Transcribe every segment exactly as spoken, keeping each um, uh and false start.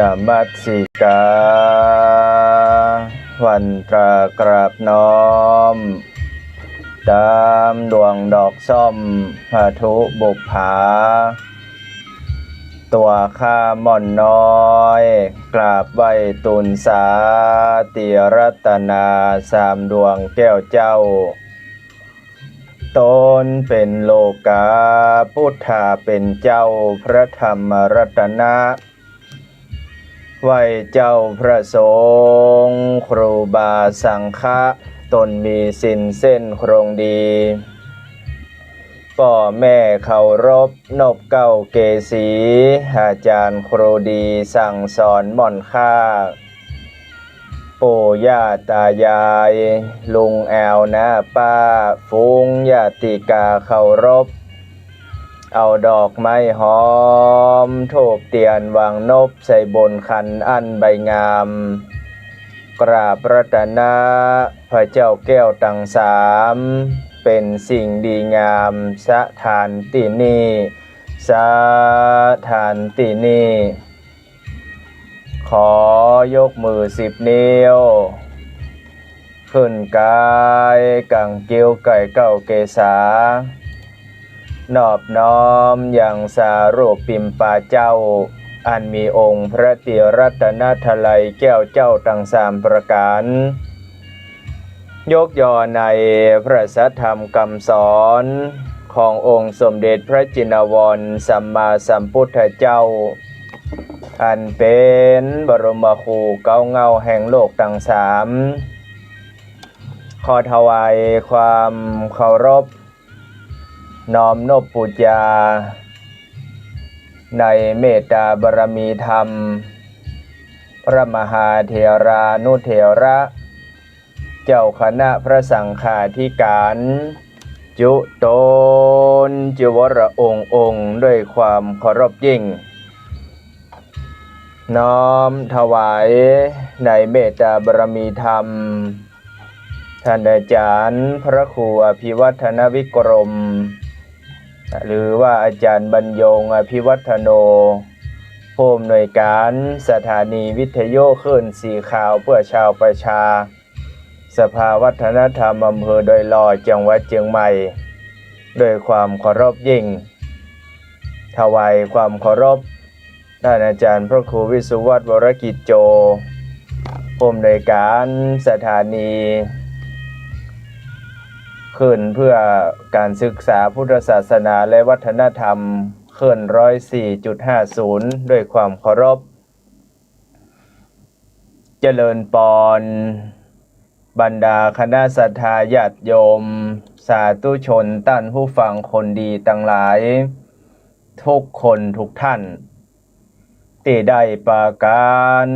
นมัสการ วันตรากราบน้อม ต๋ามดวงดอกส้ม พระธุบุปผา ตั๋วข้าม่อนน้อย กราบไหว้ตูนสา ติรัตนาสามดวงแก้วเจ้า ต๋นเป๋นโลกา ปุทธาเป๋นเจ้า พระธรรมรัตนะ ไหว้เจ้าพระสงฆ์ ครูบาสังฆะ ต๋นมีศีลเส้นโครงดี ป้อแม่เคารพ นบเกล้าเกษี อาจ๋ารย์ครูดีสั่งสอนม่อนข้า ปู่ย่าต๋ายาย ลุงแอวน้าป้า ฝูงญาติกาเคารพ เอาดอกไม้หอม ธูปเตียนวางนบ ใส่บนขันอั้นใบงาม กราบรัตนะพระเจ้าแก้วตังสาม เป๋นสิ่งดีงาม สถานตี้นี่ สถานตี้นี่ ขอยกมือสิบนิ้ว ขึ้นก๋ายก๋างกิ้วไก่เกล้าเกษา นอบน้อมยังสารูปปิมปาเจ้า อันมีองค์พระติรัตนตรัยแก้วเจ้าตังสามประก๋าน ยกย่อในพระสัทธรรมกำสอนขององค์สมเด็จพระจินวรสัมมาสัมพุทธเจ้า อันเป๋นบรมครูเก๊าเหง้าแห่งโลกตังสาม ขอถวายความเคารพ น้อมนบปู๋จา ในเมตตาบารมีธรรม พระมหาเถรานุเถระ เจ้าคณะพระสังฆาธิก๋าน จุ๊ต๋นจุ๊วละองค์องค์ ด้วยความเคารพยิ่ง น้อมถวายในเมตตาบารมีธรรม ท่านอาจ๋ารย์พระครูอภิวัฒนวิกรม หรือว่าอาจ๋ารย์บรรยง อภิวัฒโน ผู้อำนวยก๋านสถานีวิทยุคลื่นสีขาวเพื่อชาวประชา สภาวัฒนธรรมอำเภอดอยหล่อ จังหวัดเจียงใหม่ ด้วยความเคารพยิ่ง ถวายความเคารพ ท่านอาจ๋ารย์พระครูวิสุวัฒน์ วรกิจโจ ผู้อำนวยก๋านสถานีคลื่นเพื่อการศึกษาพุทธศาสนาและวัฒนธรรม คลื่นร้อยสี่จุดห้าศูนย์ ด้วยความเคารพ เจริญปอน บรรดาคณะศรัทธาญาติโยม สาธุชนต้านผู้ฟังคนดีตังหลาย ทุกคนทุกท่าน ตี้ได้ปากั๋น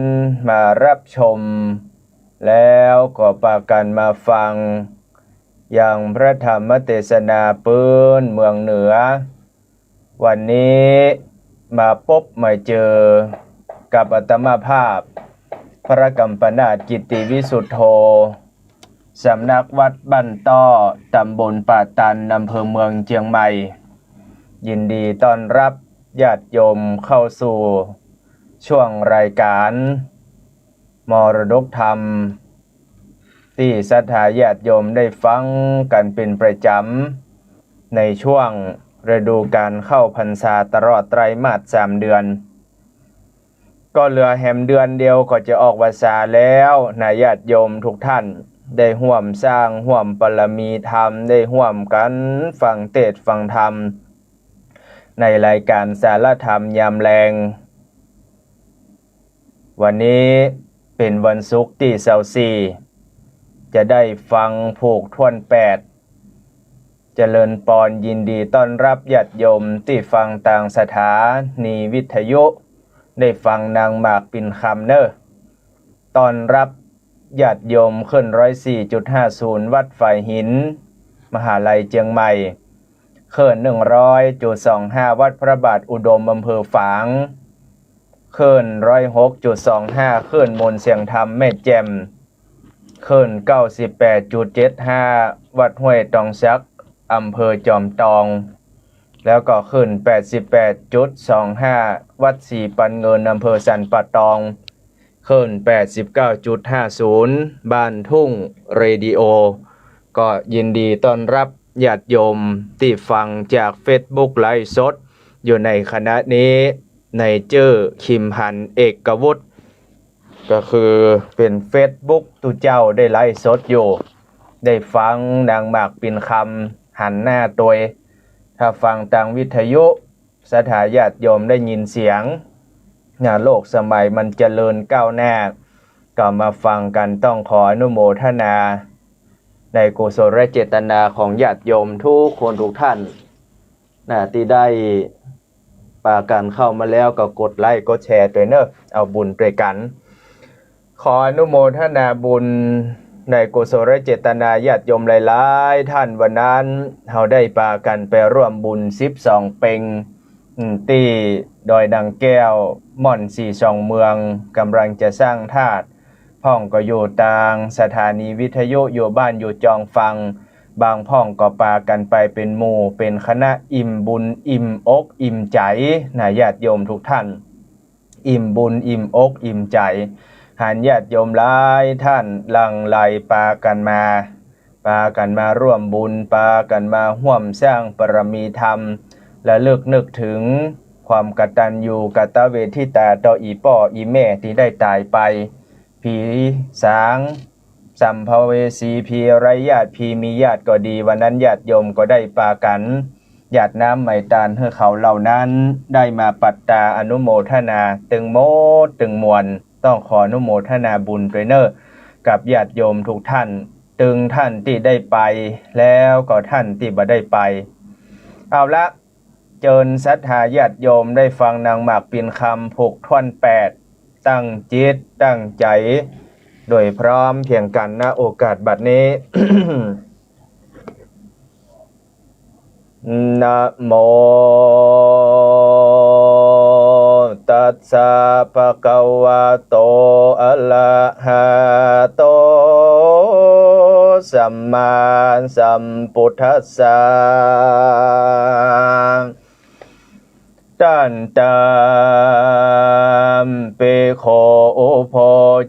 มาฮับชม แล้วก็ปากั๋นมาฟัง ยังพระธรรมเตสนาปื๊นเมืองเหนือ วันนี้มาปบมาเจอกับอาตมาภาพ พระกัมปนาท กิตติวิสุทโธ สำนักวัดบ้านต้อ ต๋ำบลป่าตัน อำเภอเมืองเจียงใหม่ ยินดีต้อนฮับญาติโยมเข้าสู่ช่วงรายก๋าน มรดกธรรม ตี้ศรัทธาญาติโยมได้ฟังกั๋นเป๋นประจ๋ำ ในช่วงฤดูก๋านเข้าพรรษาตลอดไตรมาสสามเดือน ก็เหลือแหมเดือนเดียวก็จะออกพรรษาแล้วนะ ญาติโยมทุกท่าน ได้ฮ่วมสร้างฮ่วมบารมีธรรม ได้ฮ่วมกั๋นฟังเตสน์ฟังธรรม ในรายก๋านสารธรรมยามแลง วันนี้เป๋นวันศุกร์ตี้ซาวสี่ จะได้ฟังผูกถ้วนแปด เจริญปอน ยินดีต้อนฮับญาติโยมตี้ฟังตางสถานีวิทยุ ได้ฟังนางหมากปิ่นคำเน่อ ต้อนฮับญาติโยมคลื่นร้อยสี่จุดห้าศูนย์ วัดฝายหิน มหาลัยเจียงใหม่ คลื่นหนึ่งร้อยจุดสองห้า วัดพระบาทอุดม อำเภอฝาง คลื่นร้อยหกจุดสองห้า คลื่นมนต์เสียงธรรมแม่แจ่ม คลื่นเก้าสิบแปดจุดเจ็ดห้า วัดห้วยตองสัก อำเภอจอมตอง แล้วก็คลื่นแปดสิบแปดจุดสองห้า วัดศรีปันเงิน อำเภอสันป่าตอง คลื่นแปดสิบเก้าจุดห้าศูนย์ บ้านทุ่งเรดิโอ ก็ยินดีต้อนรับญาติโยมตี้ฟังจากเฟซบุ๊กไลฟ์สดอยู่ในขณะนี้ ในจื้อคิมหันเอกวุฒิ ก็คือเป๋นเฟซบุ๊กตุ๊เจ้าได้ไลฟ์สดอยู่ ได้ฟังนางหมากปิ่นคำหันหน้าตวย ถ้าฟังตางวิทยุ ศรัทธาญาติโยมได้ยินเสียง นะ โลกสมัยมันเจริญก้าวหน้า ก็มาฟังกั๋น ต้องขออนุโมทนาในกุศลเจตนาของญาติโยมทุกคนทุกท่าน นะ ตี้ได้ปากั๋นเข้ามาแล้วก็กดไลก์กดแชร์ตวยเน่อ เอาบุญตวยกั๋น ขออนุโมทนาบุญในกุศลเจตนาญาติโยมหลายๆ ท่าน วันนั้นเฮาได้ปากั๋นไปร่วมบุญสิบสองเป็ง อืม ตี้ดอยนางแก้ว ม่อนสี่สองเมือง ก่ำลังจะสร้างธาตุ พ่องก็อยู่ตางสถานีวิทยุ อยู่บ้านอยู่จองฟัง บางพ่องก็ปากั๋นไปเป๋นหมู่เป๋นคณะ อิ่มบุญอิ่มอกอิ่มใจ๋ นะ ญาติโยมทุกท่าน อิ่มบุญอิ่มอกอิ่มใจ๋ หันญาติโยมหลายท่านหลั่งไหลปากั๋นมา ปากั๋นมาร่วมบุญ ปากั๋นมาฮ่วมสร้างบารมีธรรม ระลึกนึกเถิงความกตัญญูกตเวทิตาต่ออี่ป้ออี่แม่ตี้ได้ต๋ายไป ผีสาง สัมภเวสี ผีไร้ญาติ ผีมีญาติก็ดี วันนั้นญาติโยมก็ได้ปากั๋นหยาดน้ำไหม้ตานหื้อเขาเหล่านั้น ได้มาปัตตาอนุโมทนาตึงหมดตึงมวล ต้องขออนุโมทนาบุญตวยเน่อ กับญาติโยมทุกท่าน ตึงท่านตี้ได้ไป แล้วก็ท่านตี้บ่ได้ไป เอาละ เจิญศรัทธาญาติโยมได้ฟังนางหมากปิ่นคำผูกถ้วนแปด ตั้งจิตตั้งใจ๋ โดยพร้อมเพียงกั๋น ณ โอกาสบัดนี้ นะโม ตัสสะ ภะคะวะโต อะระหะโต สัมมาสัมพุทธัสสะ ตันตะ ภิกขุ อุพโภ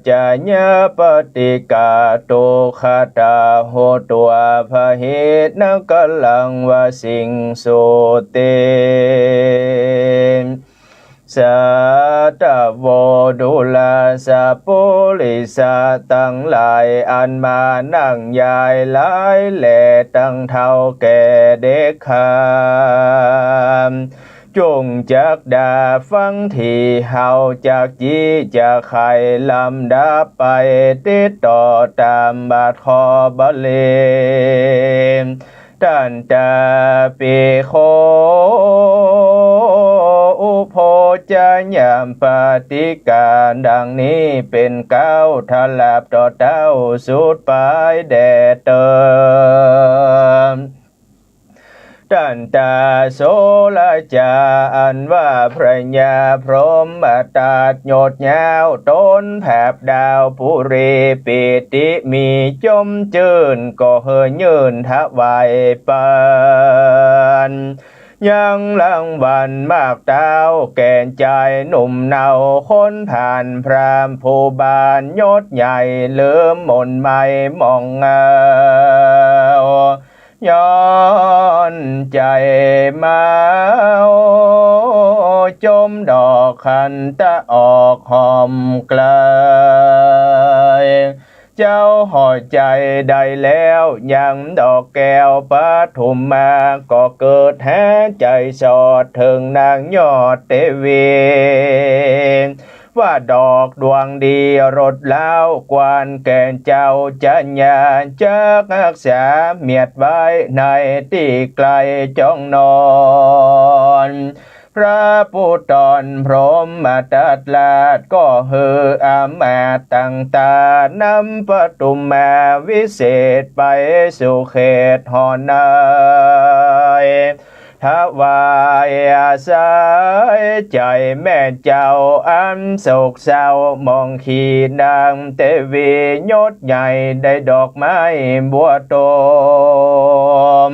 จะยะปะติกา ทุกขะตา โหตัว พะหินะกะลัง วะสิงสุติ สาธะโว ดูราสะปุริสะตังหลาย อันมานั่งยายหลายแล ตังเฒ่าแก่เด็กข้า จุ่งจักดาฟังที เฮาจักจี้จักไขลำดับไป ติดต่อต๋ามบาทข้อบาลี ตันตะ ภิกขุ อุพโภจะยะปะติกา ดังนี้เป๋นเก๊า ถลาบต่อเต๊าสุดปายแด่เต๊อ ตันตะ โสระจา อันว่าพระญาพรหมทัตยศยาว ต๋นแผบดาวปุรี ปีติมีจมจื้น ก็เฮอยื่นถวายปั๋น ยังรางวัลมากเต๊า แก่จายหนุ่มเนา คนผ่านพราหมณ์ผู้บาน ยศใหญ่ลืมหม่นไหม้หมองเงา ย้อนใจ๋เมา จมดอกขันตะออกหอมไกล เจ้าหอดใจ๋ได้แล้ว ยังดอกแก้วปทุมมา ก็เกิดแหใจ๋สอดเถิงนางยอดเตวี ว่าดอกดวงดีรสล้าว ควรแก่เจ้าจะยา จักฮักษาเมียดไว้ในตี้ไกลจ้องนอน พระผู้ตนพรหมทัตราช ก็หื้ออามาตย์ต่างๆ นำปทุมมาวิเศษไปสู่เขตหอใน ถวายอาศัยใจ๋แม่เจ้าอันโศกเศร้าหมองขี้ นางเตวียศใหญ่ได้ดอกไม้บัวตูม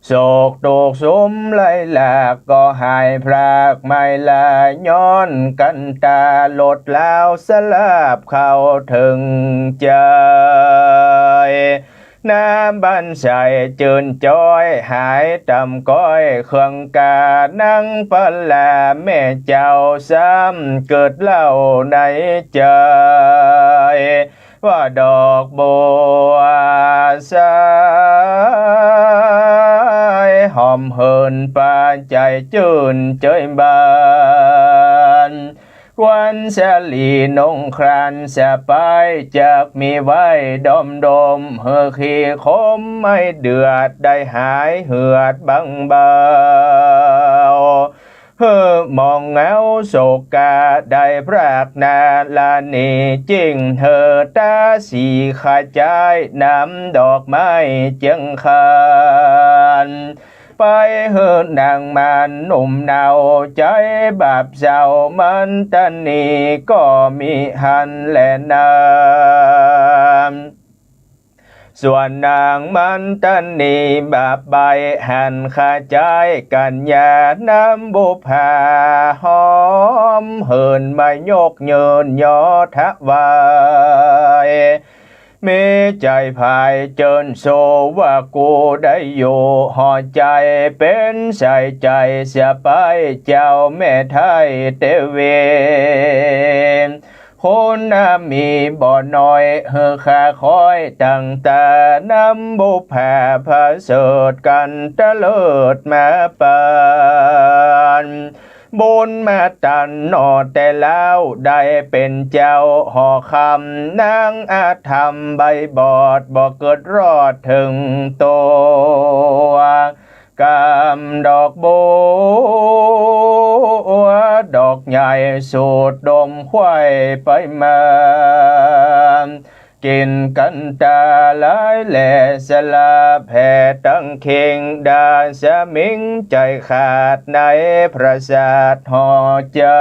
โศกโศกสุมไร้ลากก็หายพรากไม้ลา ย้อนกันต๋าหลดลาวสลาบเข้าเถิงใจ๋ น้ำบั้นใสจื้นจ๊อยหายต่ำก๊อย เคืองกานังปลาแม่เจ้า ซ้ำเกิดเล่าในใจ๋ ว่าดอกบัวสายหอมเหินปา ใจ๋จื้นเจยบาน ควันสาลีนงครานสะปาย จักมีไว้ดอมดม หื้อขี้ขมไม้เดือดได้หายเหือดบางเบา หื้อหมองเหงาโศกาได้พรากนาราณี จิ่งหื้อต๋าสีขจาย นำดอกไม้เจียงคาน ไปหื้อนางมารหนุ่มเนา ใจ๋บาปเศร้ามันตะนีก็มิหันแลนา ส่วนนางมันตะนีบาปใบ้หันขจาย กัญญาน้ำบุปผาหอมเหินมายกยืนยอถวาย มีใจ๋ผายเจิญโสว่ากูได้อยู่ ห่อใจ๋เป๋นใส่ใจ๋สะใป๊เจ้าแม่ไทยเตวี คุณมีบ่น้อย หื้อข้าคอยตั้งต๋า น้ำบุปผาผะเสริฐกันตะเลิศมาปาน บุญมาตันหน่อแต่แล้ว ได้เป๋นเจ้าหอคำ นางอาธรรมใบ้บอด บ่เกิดรอดเถิงตั๋ว กำดอกบัวดอกใหญ่ สูดดมไขว้ไปมา กิ่นกันตาหลายแลสละแผ่ตังคิงดา สมิงใจ๋ขาดในปราสาทห่อใจ๋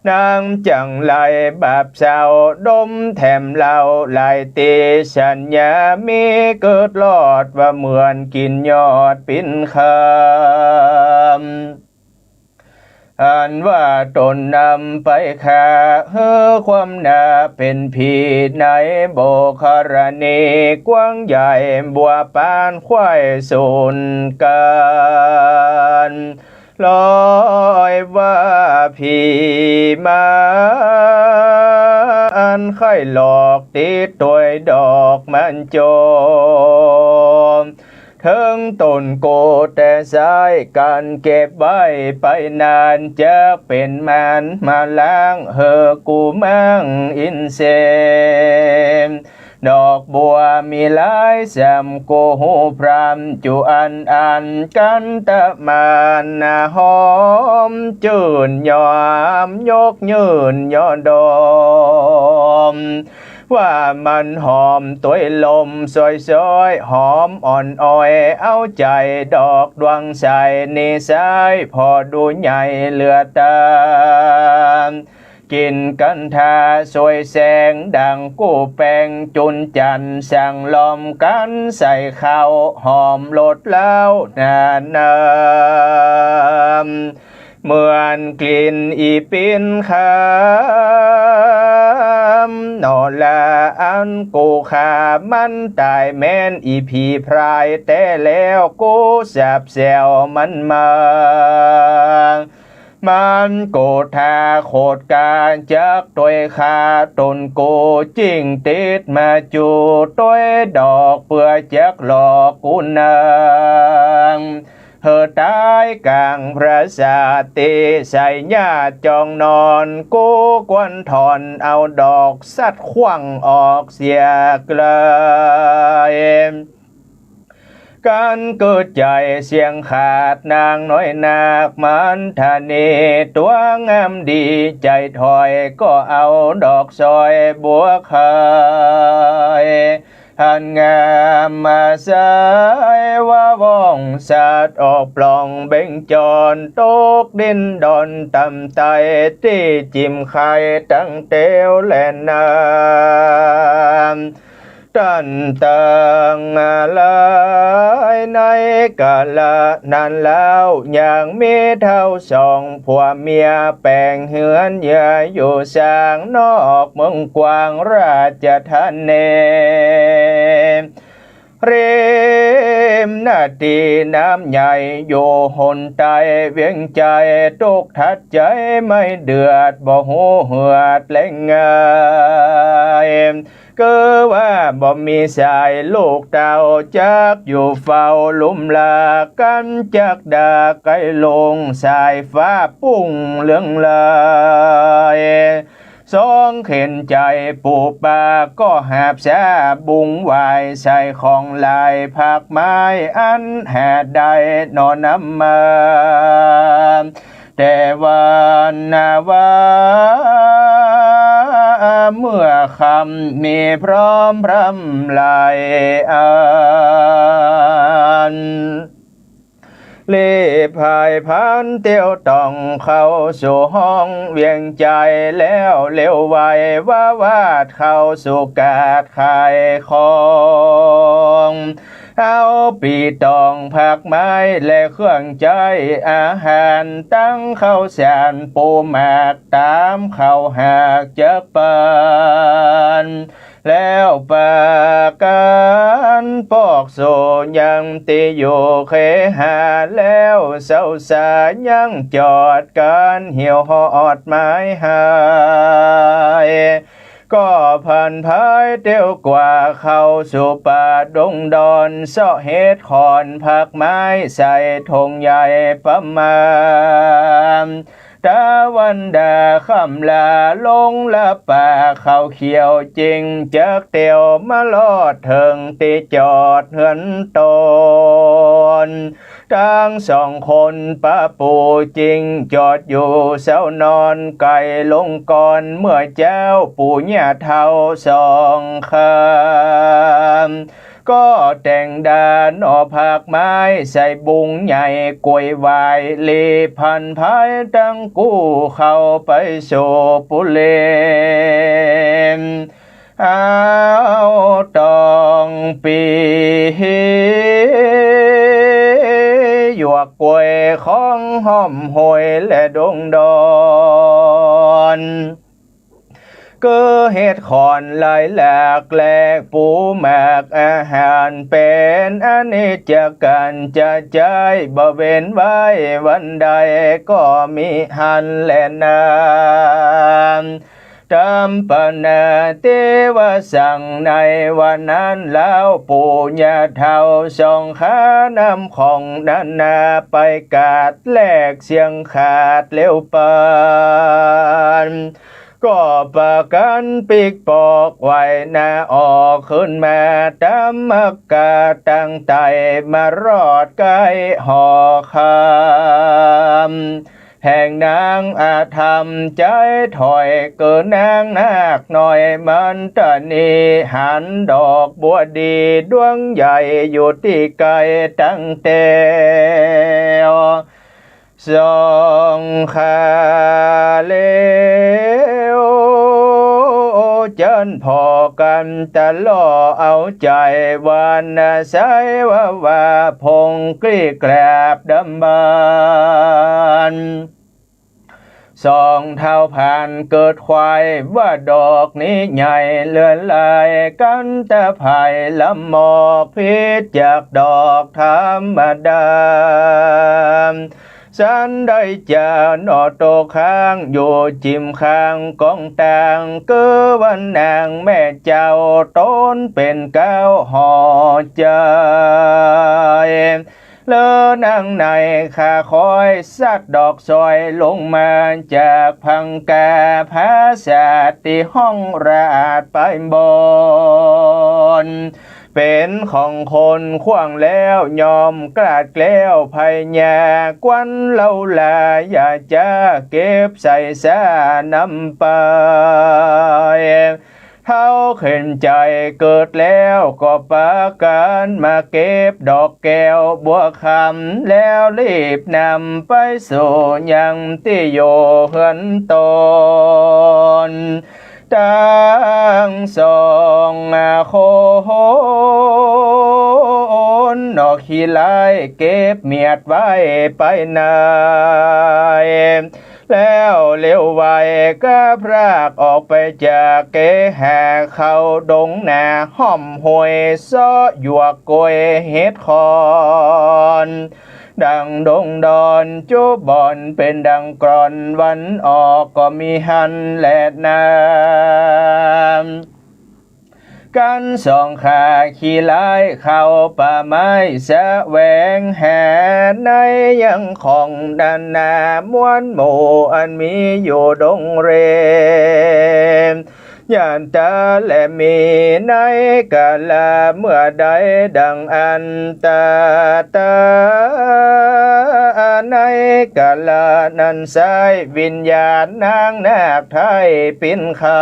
นางจั่งไร้บาปเศร้า ดมแถมเหล้าหลายตี้ สัญญามีเกิดรอด ว่าเหมือนกิ่นยอดปิ๊นคำ อันว่าต๋นนำไปฆ่า หื้อความหน้าเป๋นผี ในโบกธรณีกว้างใหญ่ บัวปานไขว้สูนกั๋น ลอยว่าผีมา อันใค่หลอกติดตวยดอกมันจม เถิงต๋นกูแต่ซ้าย กั๋นเก็บไว้ไปนาน จักเป๋นมารมาล้าง หื้อกูมั่งอินเสง ดอกบัวมีหลายแสม กูฮู้พร่ำจุอันอัน กันตะมานนาหอมจื้นยอม ยกยืนยอดม ว่ามันหอมตวยลมซอยๆ หอมอ่อนอ่อยเอาใจ๋ ดอกดวงใสนิสัยผ่อดูใหญ่เหลือต๋า กิ่นกันทาสวยแสง ดั่งกู้แป้งจุนจันทร์ สั่งลอมกั๋นใส่เข้า หอมรสเหล้าหนาหนาม เหมือนกลิ่นอี่ปิ๊นคำ หน่อละอันกูฆ่ามันต๋าย แม้นอี่ผีพรายแต๊แล้ว กูสาบแส่วมันมา มันโกธาโขดกา จักตวยฆ่าต๋นกูจิ่งติดมาจู๋ ตวยดอกเปื้อจักหลอกกูนาง หื้อต๋ายก๋างปราสาทตี้ใส่ญาติจองนอน กูควรถอนเอาดอกสัตว์ขว้างออกเสียไกล กั๋นเกิดใจ๋เสี้ยงขาดนางน้อยนาคมันทะนี ตั๋วงามดีใจ๋ถอย ก็เอาดอกซอยบัวไข่ อันงามมาใส่ว่าว่องสัตว์ออกปล้องเบ่งจอน ตกดิ้นดอนต่ำไต้ตี้จิ่มไข่ตังเตียวแลนา ต้านตังหลายในกาละนั้นแล้ว ยังมีเฒ่าสองผัวเมียแป๋งเฮือนเยืออยู่สางนอกเมืองกว้างราชธานี ริมนาตีน้ำใหญ่อยู่หนใต้เวียงใจ๋ ตุ๊กข์ทัดใจ๋ไม่เดือด บ่ฮู้เหือดแลงง่าย คือว่าบ่มีสายลูกเต้า จักอยู่เฝ้าลุ่มลากั๋น จักดาไกลลงสายฟ้าปุ้งเรืองลาย สองเข็ญใจ๋ปู่ป้าก็หาบสาบุงไหว้ ใส่ของหลายผักไม้อันหาได้หน่อนำมา แต่วันนาว่าเมื่อค่ำมีพร้อมพร่ำหลายอัน รีบพายพานเตียวต่องเข้าสู่ห้องเวียงใจ๋แล้ว เร็วไวว่าวาดเข้าสู่กาดขายของ เอาปีตองผักไม้และเครื่องใจ๊อาหาร ตังข้าวสารปูหมาก ต๋ามข้าวหากจักปัน แล้วปากั๋นปอกสู่ยังตี้อยู่เคหา แล้วเซ้าสายยังจอดกั๋น หิ้วฮอดหมายหาย ก็ผันพายเตียวกว่าเข้าสู่ป่าดงดอน เซาะเห็ดขอนผักไม้ใส่ถงใหญ่ประมาณ ตะวันดาค่ำลาลงละป่าเขาเขียวจริง จักเตียวมารอดเถิงตี้จอดเฮือนตน ตังสองคนปะปู่จริง จอดอยู่เซานอนไก่ลงก่อน เมื่อเจ๊าปู่ย่าเฒ่าสองคำ ก็แต่งดาหน่อผักไม้ใส่บุงใหญ่ก๋วยหวาย รีบผันพายตังกู้เข้าไปสู่ปุเร เอาตองปี หยวกก๋วยของห้อมห้วยและดงดอน คือเห็ดขอนหลายหลากแลกปูหมากอาหาร เป๋นอนิจจักกั๋นจะใจ๊ บ่เว้นไว้วันใดก็มิหันแลนา ต๋ามปะนาตี้ว่าสั่งในวันนั้นแล้ว ปู่ย่าเฒ่าสองขานำของนานาไปกาด แลกเสี้ยงขาดเร็วปัน ก็ปากั๋นปิ๊กปอกไหวนาออกขึ้นมา ต๋ามอากาศตังใต้มารอดใก้หอคำ แห่งนางอาธรรมใจ๊ถอย เกิ๋นนางนาคน้อยมันตานี หันดอกบัวดีดวงใหญ่อยู่ตี้ไก๋ตังแต๊ว ส่องขาเหลว เจิญผ่อกั๋นตะล่อเอาใจ๋ วันนาใสว่าว่าพงกลี้กราบดำบรร สองเฒ่าผ่านเกิดควาย ว่าดอกนี้ใหญ่เลื่อนลาย กั๋นตะไผลำหมอกผิดจากดอกธรรมดา สันได้จาหน่อโตกข้างอยู่จิมข้างกองตาง คือวันนางแม่เจ้าต๋นเป๋นเก๊าห่อใจ๋ เลินางในข้าคอยสัดดอกซอยลงมาจากพังกา ผาสาดตี้ห้องราดไปบน เป๋นของคนขว้างแล้วยอมกลาดแคล้ว ไผยากวันเล่าลาอย่าจ๊า เก็บใส่ซานำไป เฒ่าเข็ญใจ๋เกิดแล้วก็ปากั๋นมาเก็บดอกแก้วบัวคำ แล้วรีบนำไปสู่ยังตี้อยู่เฮือนต๋น ตังสองโค ขี้ไล้เก็บเมียดไว้ไปใน แล้วเร็วไวก็พรากออกไปจากเกหา เข้าดงนาห้อมห้วยเซาะหยวกกล้วยเห็ดขอน ดังดงดอนจุบ่อนเป๋นดังกลอนวันออกก็มีหั้นแลนา กันสองข้าขี้ไล้เข้าป่าไม้แสวงหา ในยังของนานาม้วนหมู่อันมีอยู่ดงเร ยานตาแลมีในกาละเมื่อใดดังอันตาตา ในกาละนั้นไส้วิญญาณนางนาคไท้ปิ่นคำ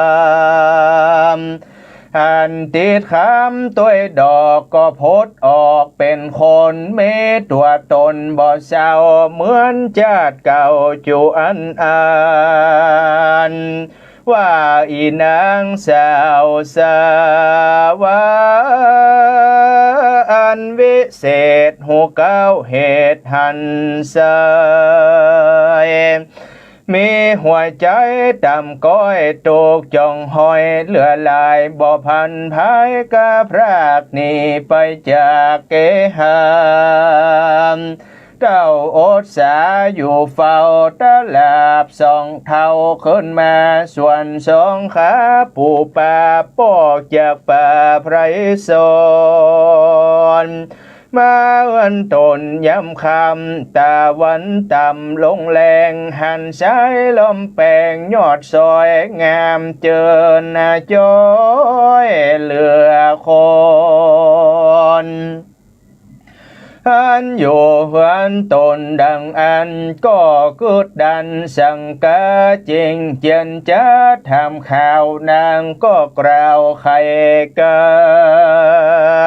อันติดคำตวยดอกก็ผุดออกเป๋นคน มีตั๋วตนบ่เศร้าเหมือนจาติเก่าจุอันอัน ว่าอีนางสาวสาว่าอันวิเศษฮู้เก๊าเหตุหันไส้ มีหัวใจ๋ต่ำก้อยตกจ่องห้อยเหลือหลายบ่พันภายก็พรากหนีไปจากเกหา เต้าอดสาอยู่เฝ้าตะหลาบสองเฒ่าขึ้นมาส่วนสองขาปู่ป่าปอกจากป่าไพรสน มาเฮือนตนยามค่ำตะวันต่ำลงแลง หันสายลมแปงยอดซอยงามเจิญจอยเหลือคน อันอยู่เฮือนตนดังอันก็กึ๊ดดันสังกาจิ่ง เจียรจ๋าถามข่าวนางก็กล่าวไขกั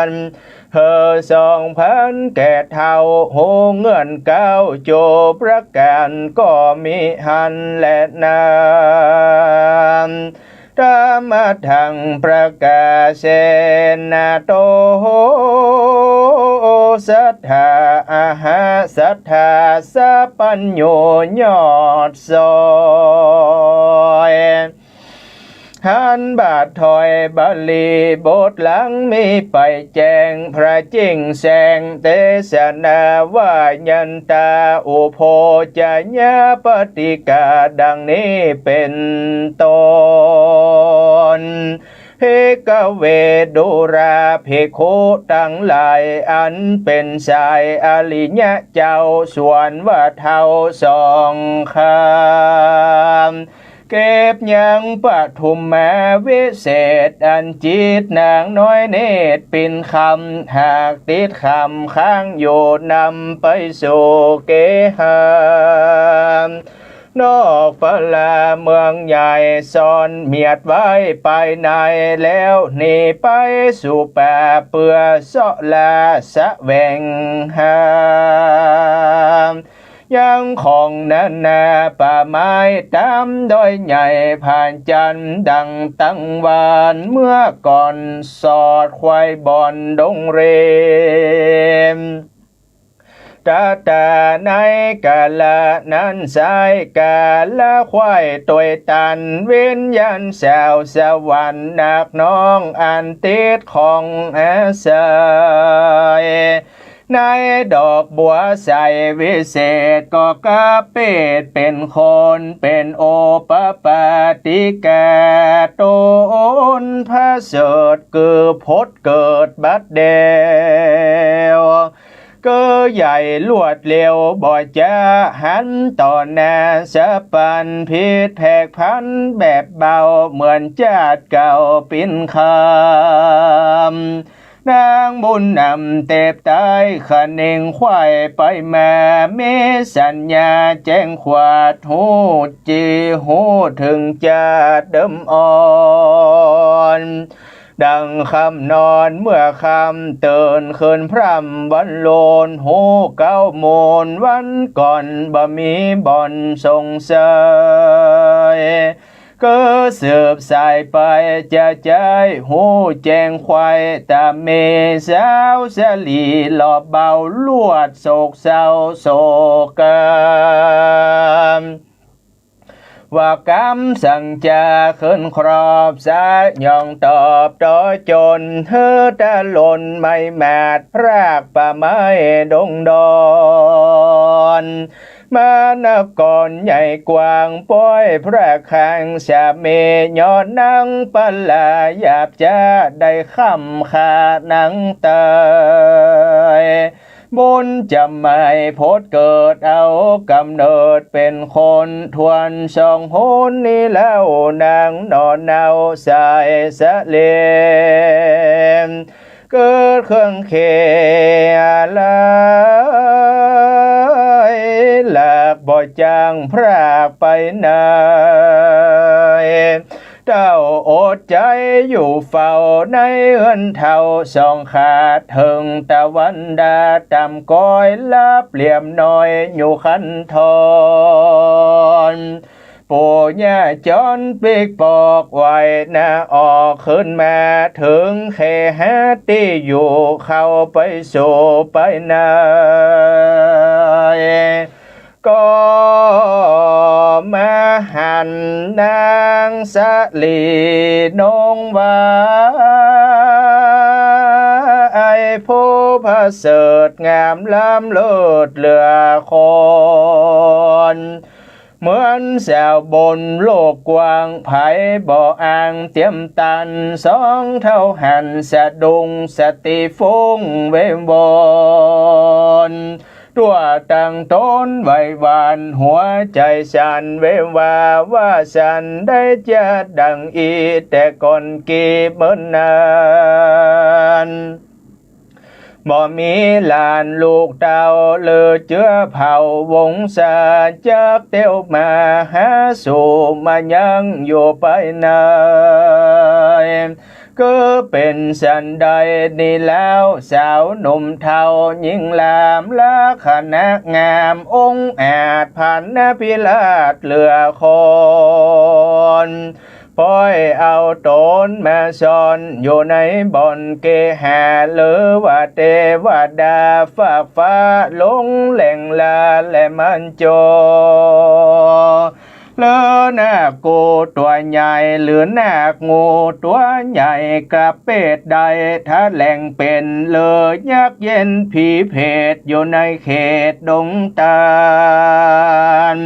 น เฮอสองพันแก่เฒ่าฮู้เงื่อนเก๊าจุประก๋านก็มิหั้นแลนา ธรรมะทังประกาเสนาโต สัตถาอาหาสัตถาสัพพัญญูยอดซอย หันบาทถอยบาลีบทหลังมีไปแจ้งพระจิ่งแสงเตสนาว่ายันตาอุโภจญาปฏิกาดังนี้เป๋นต้น ภิกขเวดูราภิกขุตังหลาย อันเป๋นสายอริยะเจ้า ส่วนว่าเฒ่าสองข้า เก็บยังปฐมมาวิเศษ อันจิตนางน้อยเนตรปิ่นคำ หากติดคำค้างอยู่นำไปสู่เกหา นอกพระลาเมืองใหญ่ซ่อนเมียดไว้ภายใน แล้วหนีไปสู่ป่าเปื้อเซาะลาแสวงหา ยังของนานาป่าไม้ต๋ามดอยใหญ่ผาจันทร์ดังตังวาน เมื่อก่อนสอดควายบ่อนดงเรม ตะตาในกาละนั้นไส้กาละควายตวยตัน วิญญาณสาวสวรรค์นักน้องอันติดของอาศัย ในดอกบัวใสวิเศษก็กะเปดเป๋นคน เป๋นโอปปาติกาตนผะเสริฐ คือผุดเกิดบัดเดี่ยว คือใหญ่รวดเร็วบ่จ๊า หันต่อหน้าสะปันผิดแผกผันแบบเบา เหมือนจาติเก่าปิ่นคำ นางบุญนำเตบใต้คะเน่งควายไปมา มีสัญญาแจ้งขวัดฮู้จี่ฮู้เถิงจาติเดิมอ่อน ดังค่ำนอนเมื่อค่ำเติ่นคืนพร่ำวันโลน ฮู้เก๊ามูลวันก่อนบ่มีบ่อนสงสัย เกอสืบสายไปจะใจ๊ฮู้แจ้งไขว่ ต๋าเมสาวสะหลีหล่อเบาลวดโศกเศร้าโศกกำ ว่ากำสังจาขึ้นครอบสะ ย่องตอบต่อจ๋น หื้อตะหล่นไม้หมาดพรากป่าไม้ดงดอน มานครใหญ่กว้างป้อยพระคลังสะเม ย้อนนางปลาหยาบจ๊าได้ค้ำฆ่านางต๋าย บุญจำไม่พดเกิดเอาก๋ำเนิดเป๋นคน ถ้วนสองหนนี้แล้วนางหน่อเนาสายสะเล เกิดเครื่องเขลายหลากบ่จ๋างพรากไปไหน เต้าอดใจ๋อยู่เฝ้าในเฮือนเฒ่า ส่องขาดเถิงตะวันดา ต่ำก้อยลับเหลี่ยมน้อยอยู่คันธร ปู่ย่าจ๋อนปิ๊กปอกไหวนาออก ขึ้นมาเถิงเขหาตี้อยู่ เข้าไปสู่ไปใน ก็มาหันนางสะหลีนงว่า ไอ้ผู้ประเสริฐงามล้ำเลิศเหลือคน เหมือนแสวบนโลกกว้าง ใผบ่อ่างเตียมตัน สองเฒ่าหันสะดุ้งสติฟุ้งเววอน ตั๋วตั้งต๋นไหวหวั่น หัวใจ๋สั่นเววา ว่าสันได้จัดดังอี้ แต่ก่อนกี้เมินนาน บ่มีหลานลูกเต้า หรือเจื้อเผ่าวงศา จักเตียวมาหาสู่มายังอยู่ไปใน คือเป๋นสันใดนี้แล้ว สาวหนุ่มเฒ่าหญิงหลาม ลักษณะงามองอาจ พรรณพิราชเหลือคน ปอยเอาต๋นมาซ่อนอยู่ในบ่อนเกหา หรือว่าเตวดาฟากฟ้าลงแหล่งลาและมันโจ หรือนาคกูตั๋วใหญ่ หรือนาคงูตั๋วใหญ่ กะเปดใดถ้าแหล่งเป๋น หรือยักษ์เย็นผีเผตอยู่ในเขตดงตาล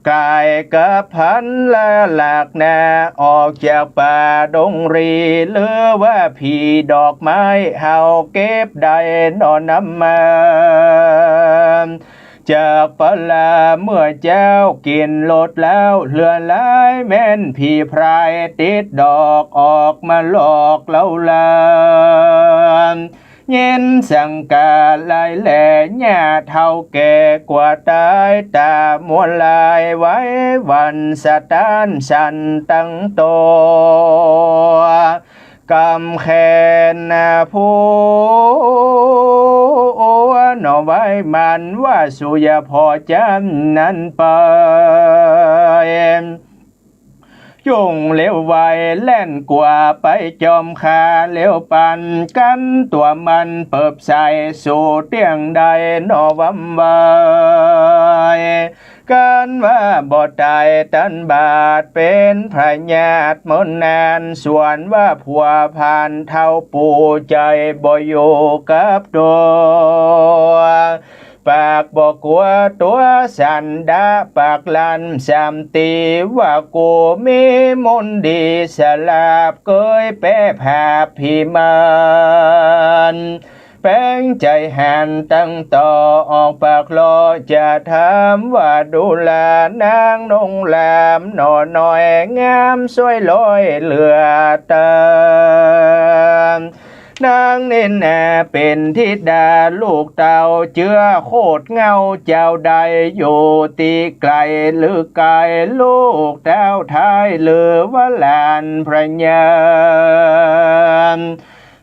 ก๋ายกับพรรณละหลักนา ออกจากป่าดงรี หรือว่าผีดอกไม้เฮาเก็บได้หน่อนำมา จากปลาเมื่อเจ๊ากิ๋นหลดแล้วเหลือหลาย แม่นผีพรายติดดอกออกมาหลอกเล้าลาน เย็นสังกาลายแล ญาติเฒ่าแก่กว่าต๋าย ต๋ามัวลายไหวหวั่นสะต้านสั่นตังตั๋ว กำแขนนาผู้อัวหน่อไหวมันว่า สูอย่าผ่อจำนั้นไป ยุ่งเร็วไวแล่นกว่าไปจอมขา เร็วปันกั๋นตั๋วมันเปิบใสสู่เตี้ยงใดหน่อวำไว กั๋นว่าบ่ต๋ายตันบาดเป๋นพยาธิเมินนาน ส่วนว่าผัวพานเฒ่าปู่ใจ๋บ่อยู่กับตั๋ว ปากบ่กั๋วตั๋วสันดะ ปากลั่นสามตี๋ ว่ากูมีมนต์ดีสลาบ เกยแป๊ผาบผีมาร แป๋งใจ๋หันตังต่อออกปากลอ จะถามว่าดูรา นางนงหลามหน่อน้อย งามสวยลอยเหลือเติม นางนี้นาเป๋นธิดาลูกเต้า เจื้อโคตรเหง้าเจ้าใด อยู่ตี้ไก๋หรือไก๋ ลูกเต้าไท้หรือว่าหลานพระยา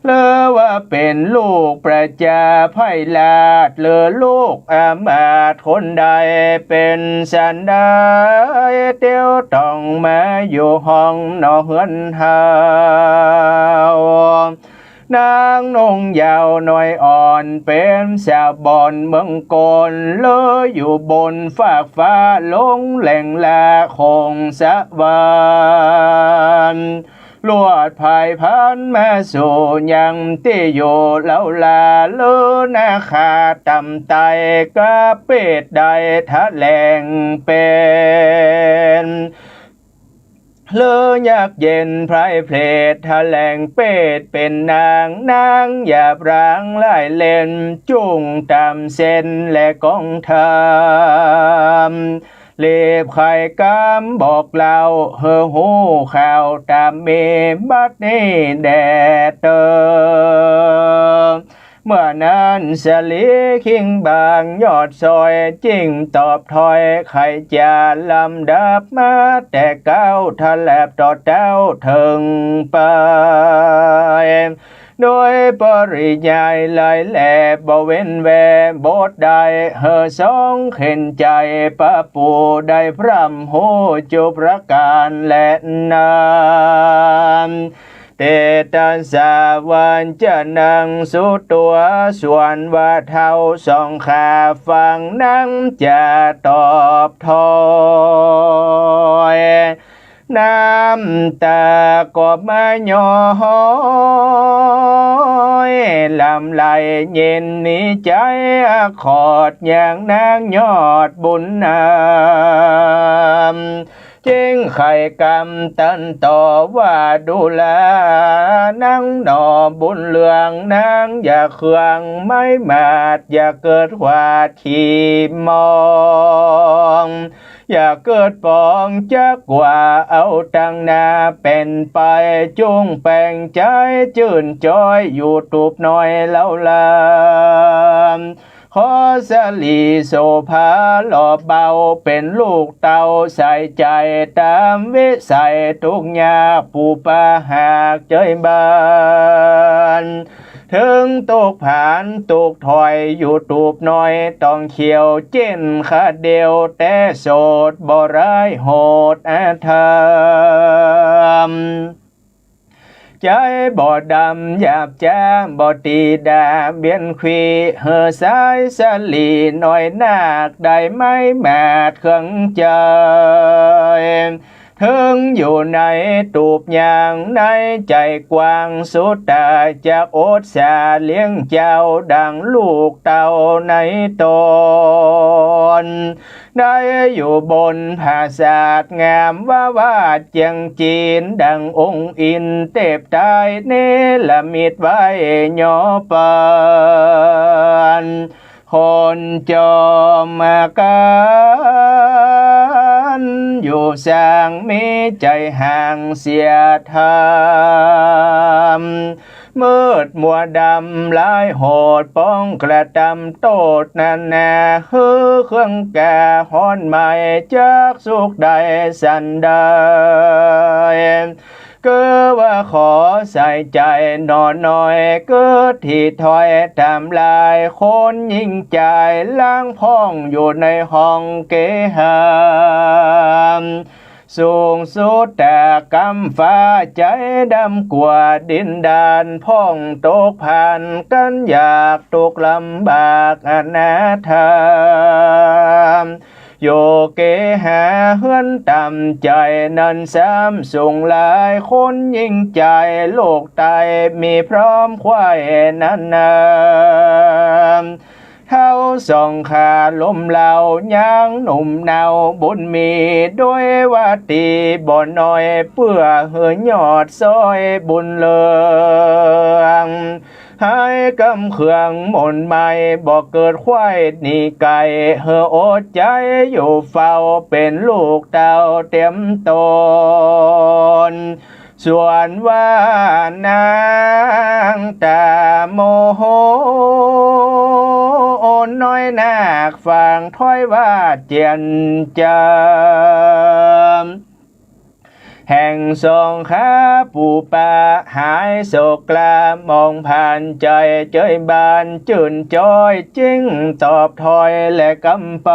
หรือว่าเป๋นลูกประจาไพร่ราช หรือลูกอำมาตย์คนใด เป๋นสันใด เตียวต้องมาอยู่ห้องหนอเฮือนเฮา นางนุ่งยาวน้อยอ่อน เป๋นสาวบ้านเมืองโกน หรืออยู่บนฟากฟ้าลงแหล่งละโขงสะหวาน ลวดผายพานมาสู่ยังตี้อยู่เฮาลา หรือนาคาต่ำไต้ กะเปตได้ถะแหลงเป๋น หรือยักษ์เย็นไพร่เพลด ถะแหลงเปตเป๋นนาง นางหยาบหลางหลายเล่น จุ่งต๋ามเส้นและกองธรรม รีบไขกำบอกเล่า หื้อฮู้ข่าวต๋ามมี บัดนี้แด่เต๊อ เมื่อนั้นสะหลีคิงบางยอดซอย จึงตอบถ้อยไขจ๋าลำดับมา แต่เก๊าถะแหลบต่อเต๊าเถิงไป โดยปริยายหลายแหล่บ่เว้นแว่ บทใดหื้อสองเข็ญใจ๋ ปะปู่ได้พร่ำฮู้จุประก๋านแลนั้น เตตะสาวัจจะนังสุตัว ส่วนว่าเฒ่าสองข้าฟังนางจะตอบถ้อย น้ำตาก็มาย้อย หลั่งไหลเย็นในใจ๋ ขอดยังนางยอดบุญนำ จึงไขกำตันต่อว่า ดูลานางหนอบุญเรือง นางอย่าเคืองไม้หมาด อย่าเกิดหวาดขี้มอง อย่าเกิดปองจักว่า เอาตังหน้าเป๋นไป จุ่งแป๋งใจ๋จื้นจอย อยู่ตูบน้อยเฮาลา ขอสะหลีโสภาหล่อเบา เป๋นลูกเต้าใส่ใจ๋ ต๋ามวิสัยทุกข์ยาก ผู้ปาหากเจยบ้าน เถิงตกผานตกถ้อย อยู่ตูบน้อยต้องเขียว เจ้นขาเดียวแต่โสด บ่ร้ายโหดอธรรม ใจ๋บ่ดำหยาบจ๊า บ่ตีด่าเบียดขวี หื้อสายสะหลีน้อยนัก ได้ไม้หมาดเคืองใจ๋ เถิงอยู่ในตูบยาง ในใจ๋กว้างสุดต๋า จักอดสาเลี้ยงเจ้า ดังลูกเต้าในต๋น ได้อยู่บนผาสาทงามวาวาดเจียงจีน ดังองค์อินเตพไตรเนรมิตไว้ยอเปิ้น คนจอมกัณฑ์อยู่สร้างมีใจ๋ห่างเสียธรรม มืดมัวดำร้ายโหด ป้องกระตำโต้ษนานา หื้อเคืองกาฮ้อนไหม้ จักสุขได้สันใด เก้อว่าขอใส่ใจ๋หน่อน้อย เกิดตี้ถ้อยต๋ามลาย คนยิ่งใจ๋ล้างพ่องอยู่ในห้องเกหา สูงสุดต๋ากำฟ้า ใจ๋ดำกว่าดินดาน พ่องตกพันกั๋นยากทุกข์ลำบากอนาถา อยู่เกหาเฮือนต่ำใจ๋นั้นซ้ำสูงหลาย คนยิ่งใจ๋โลกไต้มีพร้อมไขว้นั้นนา เฒ่าสองข้าล้มเหลายังหนุ่มเนาบุญมี โดยว่าตี้บ่น้อย เปื้อหื้อยอดซอยบุญเรือง หายกำเคืองหม่นไหม้ บ่เกิดไขว้หนีไก๋ หื้ออดใจ๋อยู่เฝ้า เป๋นลูกเต้าเตียมต๋น ส่วนว่านางต๋าโมโห น้อยนัก ฟังถ้อยว่าเจียนจำ แห่งสองข้าปู่ป้าหายโศกกล้า มองผ่านใจ๋เจิยบาน จื้นจอยเจ๊งตอบถ้อยและกำไป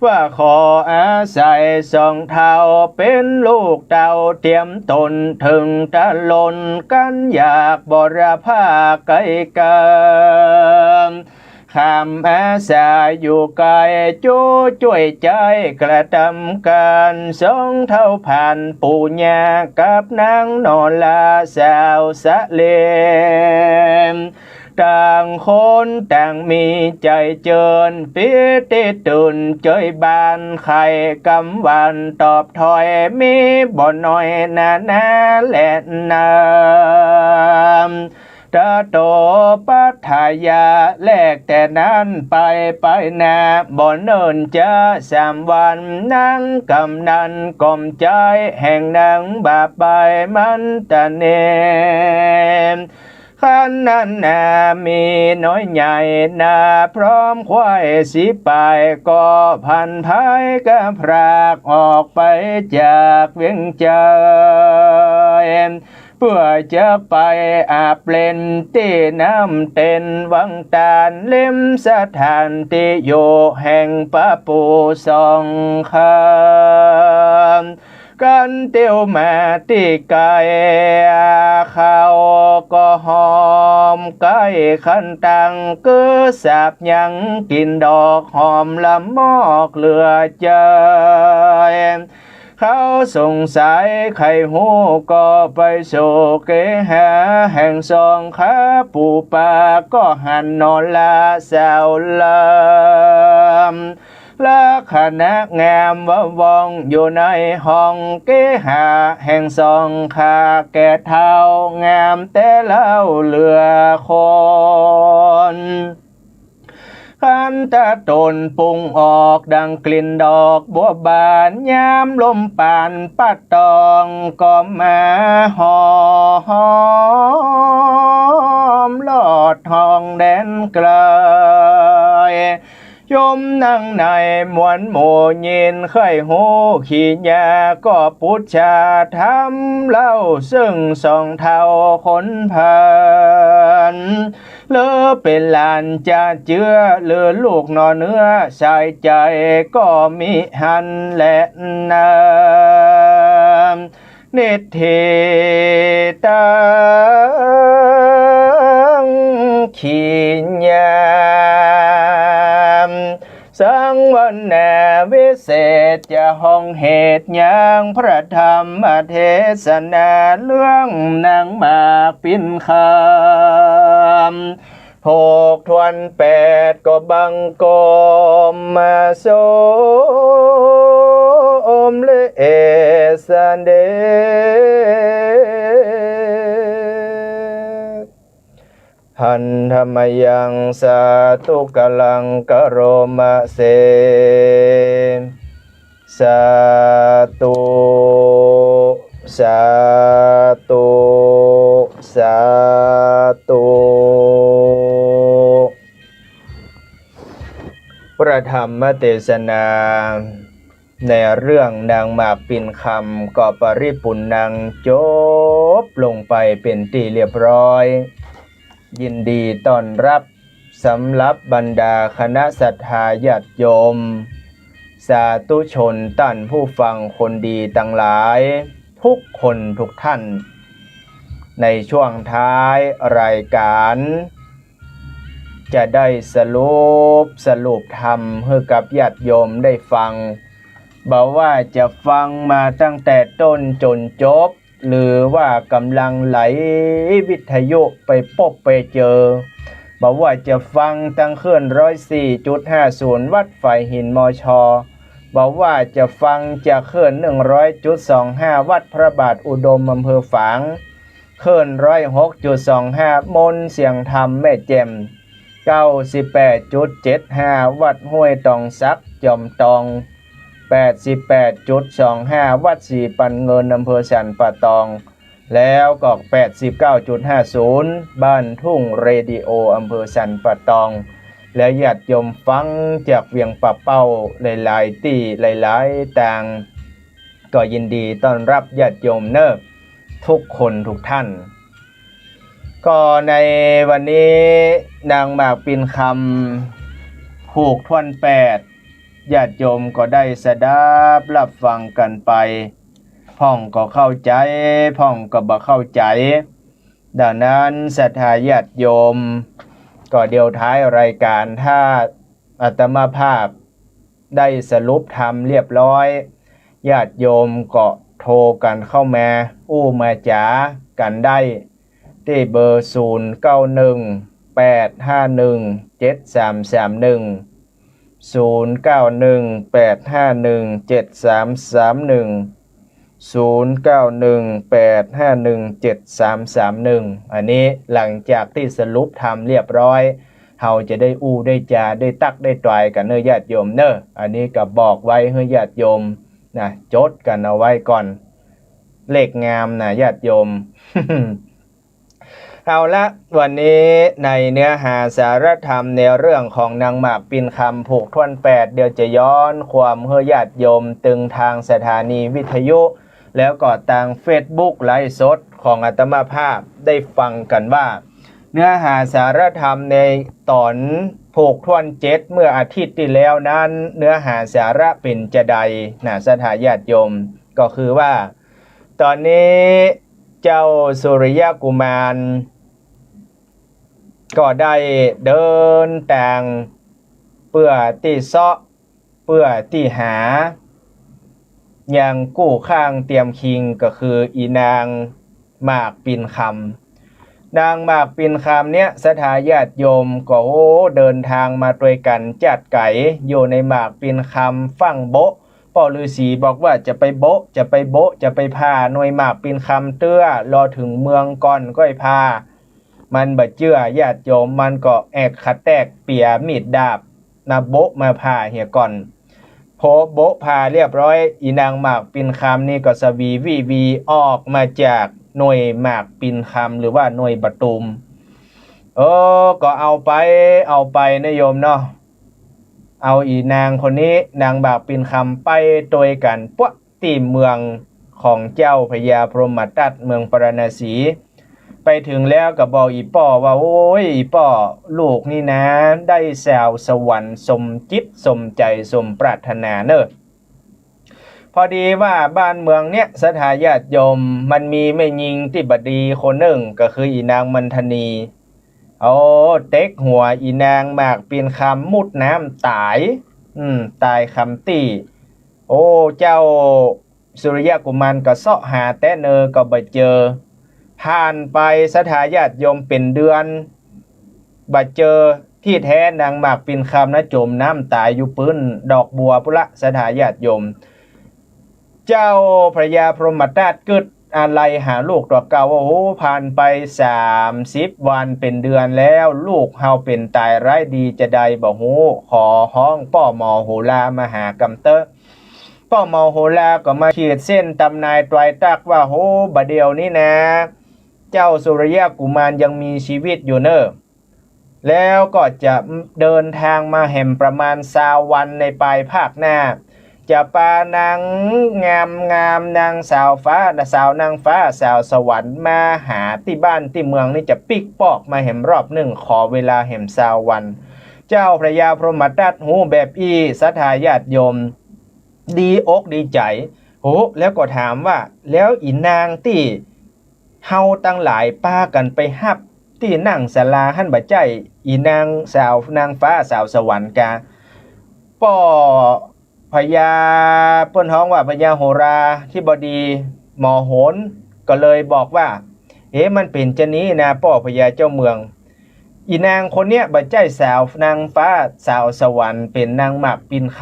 ว่าขออาศัยสองเฒ่าเป๋นลูกเต้า เตรียมต๋นเถิงตะลน กันอยากบรพาไกลเกิน ข้ามอาสาอยู่ไกล จู้จ้วยใจ๊กระตำก๋าน สองเฒ่าผ่านปู่ย่ากับนางนอราสาวสะเล ต่างคนต่างมีใจ๋เจิญ ปีติตื่นเจิยบาน ใค่กำหวานตอบถ้อย มีบ่น้อยนานาแลนา ตะโตปัทยา แลกแต่นั้นไป ไปนาบ่เนิ่นจ๊าสามวัน นางกำนันก๋อมใจ๋ แห่งนางบ่าไปมันตะเน คันนั้นนามีน้อยใหญ่นา พร้อมควายสี่ป้าย ก็ผันพายกับพรากออกไปจากเวียงใจ๋ เปื้อจะไปอาบเล่นตี้น้ำเต็นวังตาล ริมสถานตี้อยู่แห่งป้าปู่สองข้า กันเตียวมาตี้ไก่ เขาก็หอมไก่คันตัง คือสาบยังกลิ่นดอกหอมละมอกเหลือใจ๋ เขาสงสัยใค่ฮู้ก็ไปสู่เกหา แห่งสองข้าปู่ป้าก็หันนอราสาวลำ ลักษณะงามวาวองอยู่ในห้องเกหา แห่งสองข้าแก่เฒ่างามแต่เล่าเหลือคน คันตะตนปุงออกดังกลิ่นดอกบัวบาน ยามลมปานปัดตองก็มาหอมลอดห้องแดนไกล โยมนั่งในมวลหมู่ยินใค่ฮู้ขี้ยา ก็ปุจฉาถามเล่า ซึ่งสองเฒ่าคนผ่าน หรือเป๋นหลานจ่าเจื้อ หรือลูกหน่อเนื้อสายใจ๋ ก็มิหันแลนา นิทธิตัง ขี้ยา สังวนาวิเศษ จะฮ้องเหตุหยัง พระธรรมเทศนาเรื่องนางหมากปิ่นคำ หกถ้วนแปดก็บังคมมาสมเด็จ หันธมยัง สาธุกะลังกะโรมะเส สาธุ สาธุ สาธุ พระธรรมเทศนาในเรื่องนางหมากปิ่นคำก็ปริปุณณังจบลงไปเป๋นตี้เรียบร้อย ยินดีต้อนรับสำหรับบรรดาคณะศรัทธาญาติโยม สาธุชนต้านผู้ฟังคนดีตังหลาย ทุกคนทุกท่าน ในช่วงท้ายรายก๋าน จะได้สรุป สรุปธรรมหื้อกับญาติโยมได้ฟัง บ่ว่าจะฟังมาตั้งแต่ต้นจ๋นจบ หรือว่ากำลังไหลวิทยุไปปบไปเจอ บ่ว่าจะฟังตางคลื่นร้อยสี่จุดห้าศูนย์วัตต์ฝายหิน มช. บ่ว่าจะฟังจากคลื่นหนึ่งร้อยจุดสองห้าวัตต์พระบาทอุดม อำเภอฝาง คลื่นร้อยหกจุดสองห้ามนต์เสียงธรรมแม่แจ่ม เก้าสิบแปดจุดเจ็ดห้าวัตต์ห้วยตองสัก จอมตอง แปดสิบแปดจุดสองห้าวัตต์สีปันเงิน อำเภอสันป่าตอง แล้วก็แปดสิบเก้าจุดห้าศูนย์บ้านทุ่งเรดิโอ อำเภอสันป่าตอง และญาติโยมฟังจากเวียงป่าเป้าหลายๆ ตี้หลายๆ ตาง ก็ยินดีต้อนฮับญาติโยมเนาะ กู้คนกู้ต้าน ก็ในวันนี้นางหมากปิ่นคำผูกถ้วนแปด ญาติโยมก็ได้สดับฮับฟังกั๋นไป พ่องก็เข้าใจ๋ พ่องก็บ่เข้าใจ๋ ดังนั้นศรัทธาญาติโยม ก็เดี๋ยวท้ายรายก๋านถ้าอาตมาภาพได้สรุปธรรมเรียบร้อย ญาติโยมก็โทรกั๋นเข้ามาอู้มาจ๋ากั๋นได้ ตี้เบอร์ ศูนย์เก้าหนึ่ง แปดห้าหนึ่ง เจ็ดสามสามหนึ่ง ศูนย์เก้าหนึ่ง แปดห้าหนึ่ง เจ็ดสามสามหนึ่ง ศูนย์เก้าหนึ่ง แปดห้าหนึ่ง เจ็ดสามสามหนึ่ง อันนี้หลังจากตี้สรุปธรรมเรียบร้อย เฮาจะได้อู้ได้จ๋าได้ตักได้ตวยกั๋นเนาะญาติโยมเนาะ อันนี้ก็บอกไว้หื้อญาติโยมนะ จดกั๋นเอาไว้ก่อน เลขงามนะญาติโยม เอาละ วันนี้ในเนื้อหาสาระธรรมในเรื่องของนางหมากปิ่นคำผูกถ้วนแปด เดี๋ยวจะย้อนความหื้อญาติโยมตึงตางสถานีวิทยุ แล้วก็ตางเฟซบุ๊กไลฟ์สดของอาตมาภาพได้ฟังกั๋นว่า เนื้อหาสาระธรรมในต๋อนผูกถ้วนเจ็ดเมื่ออาทิตย์ตี้แล้วนั้น เนื้อหาสาระเป๋นจาใดนะ ศรัทธาญาติโยม ก็คือว่า ต๋อนนี้เจ้าสุริยกุมาร ก็ได้เดินตางเปื้อตี้เซาะ เปื้อตี้หา ยังกู้ข้างเตียมคิง ก็คืออีนางหมากปิ่นคำ นางหมากปิ่นคำเนี่ย ศรัทธาญาติโยม ก็ โอ้ เดินตางมาตวยกั๋นจ๊าดไก๋ อยู่ในหมากปิ่นคำฟั่งโบ๊ะ ป้อฤๅษีบอกว่าจะไปโบ๊ะ จะไปโบ๊ะ จะไปผ่าหน่วยหมากปิ่นคำเตื้อ รอเถิงเมืองก่อนก้อยผ่า มันบ่เจื้อญาติโยม มันก็แอกขะแตกเปียมีดดาบมาโบ๊ะมาผ่าเหียก่อน พอโบ๊ะผ่าเรียบร้อย อีนางหมากปิ่นคำนี่ก็สวีวีวีออกมาจากหน่วยหมากปิ่นคำ หรือว่าหน่วยบ่าตูม เออ ก็เอาไป เอาไปนะโยมเนาะ เอาอีนางคนนี้ นางหมากปิ่นคำไปตวยกั๋นปั๊วะ ตี้เมืองของเจ้าพญาพรหมทัต เมืองปาราณสี ไปเถิงแล้วก็บอกอี่ป้อว่า โอ้ย อี่ป้อ ลูกนี่นะ ได้สาวสวรรค์สมจิตสมใจ๋สมปรารถนาเนาะ พอดีว่าบ้านเมืองเนี่ย ศรัทธาญาติโยม มันมีแม่ญิงตี้บ่ดีคนนึ่ง ก็คืออีนางมันทนี โอ้ เต็กหัวอีนางหมากปิ่นคำมุดน้ำต๋าย อืม ต๋ายคำตี้ โอ้ เจ้าสุริยกุมารก็เซาะหาแต๊เนอก็บ่เจอ ผ่านไป ศรัทธาญาติโยม เป๋นเดือน บ่เจอ ตี้แต๊นางหมากปิ่นคำนะ จ๋มน้ำต๋ายอยู่ปื๊นดอกบัวปุ้นละ ศรัทธาญาติโยม เจ้าพญาพรหมทัตกึ๊ดอาลัยหาลูกตั๋วเก่า โอ้โห ผ่านไปสามสิบวันเป๋นเดือนแล้ว ลูกเฮาเป๋นต๋ายร้ายดีจาใดบ่ฮู้ ขอฮ้องป้อหมอโหรามาหากำเต๊อะ ป้อหมอโหราก็มาขีดเส้นตำนายตวายตักว่า โห บ่าเดี่ยวนี้นะ เจ้าสุริยกุมารยังมีชีวิตอยู่เน่อ แล้วก็จะเดินตางมาแหมประมาณซาววันในปลายภาคหน้า จะปานางงามๆ นางสาวฟ้า สาวนางฟ้า สาวสวรรค์มาหาตี้บ้านตี้เมืองนี่ จะปิ๊กปอกมาแหมรอบนึ่ง ขอเวลาแหมซาววัน เจ้าพญาพรหมทัตฮู้แบบอี้ ศรัทธาญาติโยม ดีอกดีใจ๋ โห แล้วก็ถามว่า แล้วอี่นางตี้เฮาตังหลายปากั๋นไปฮับตี้นั่งศาลาหั้นบ่ใจ้อี่นางสาว นางฟ้าสาวสวรรค์กา ป้อพญา เปิ้นฮ้องว่าพญาโหราธิบดีหมอโหรก็เลยบอกว่า เอ๊ะ มันเป๋นจานี้นะ ป้อพญาเจ้าเมือง อี่นางคนเนี้ยบ่ใจ้สาวนางฟ้าสาวสวรรค์ เป๋นนางหมากปิ่นค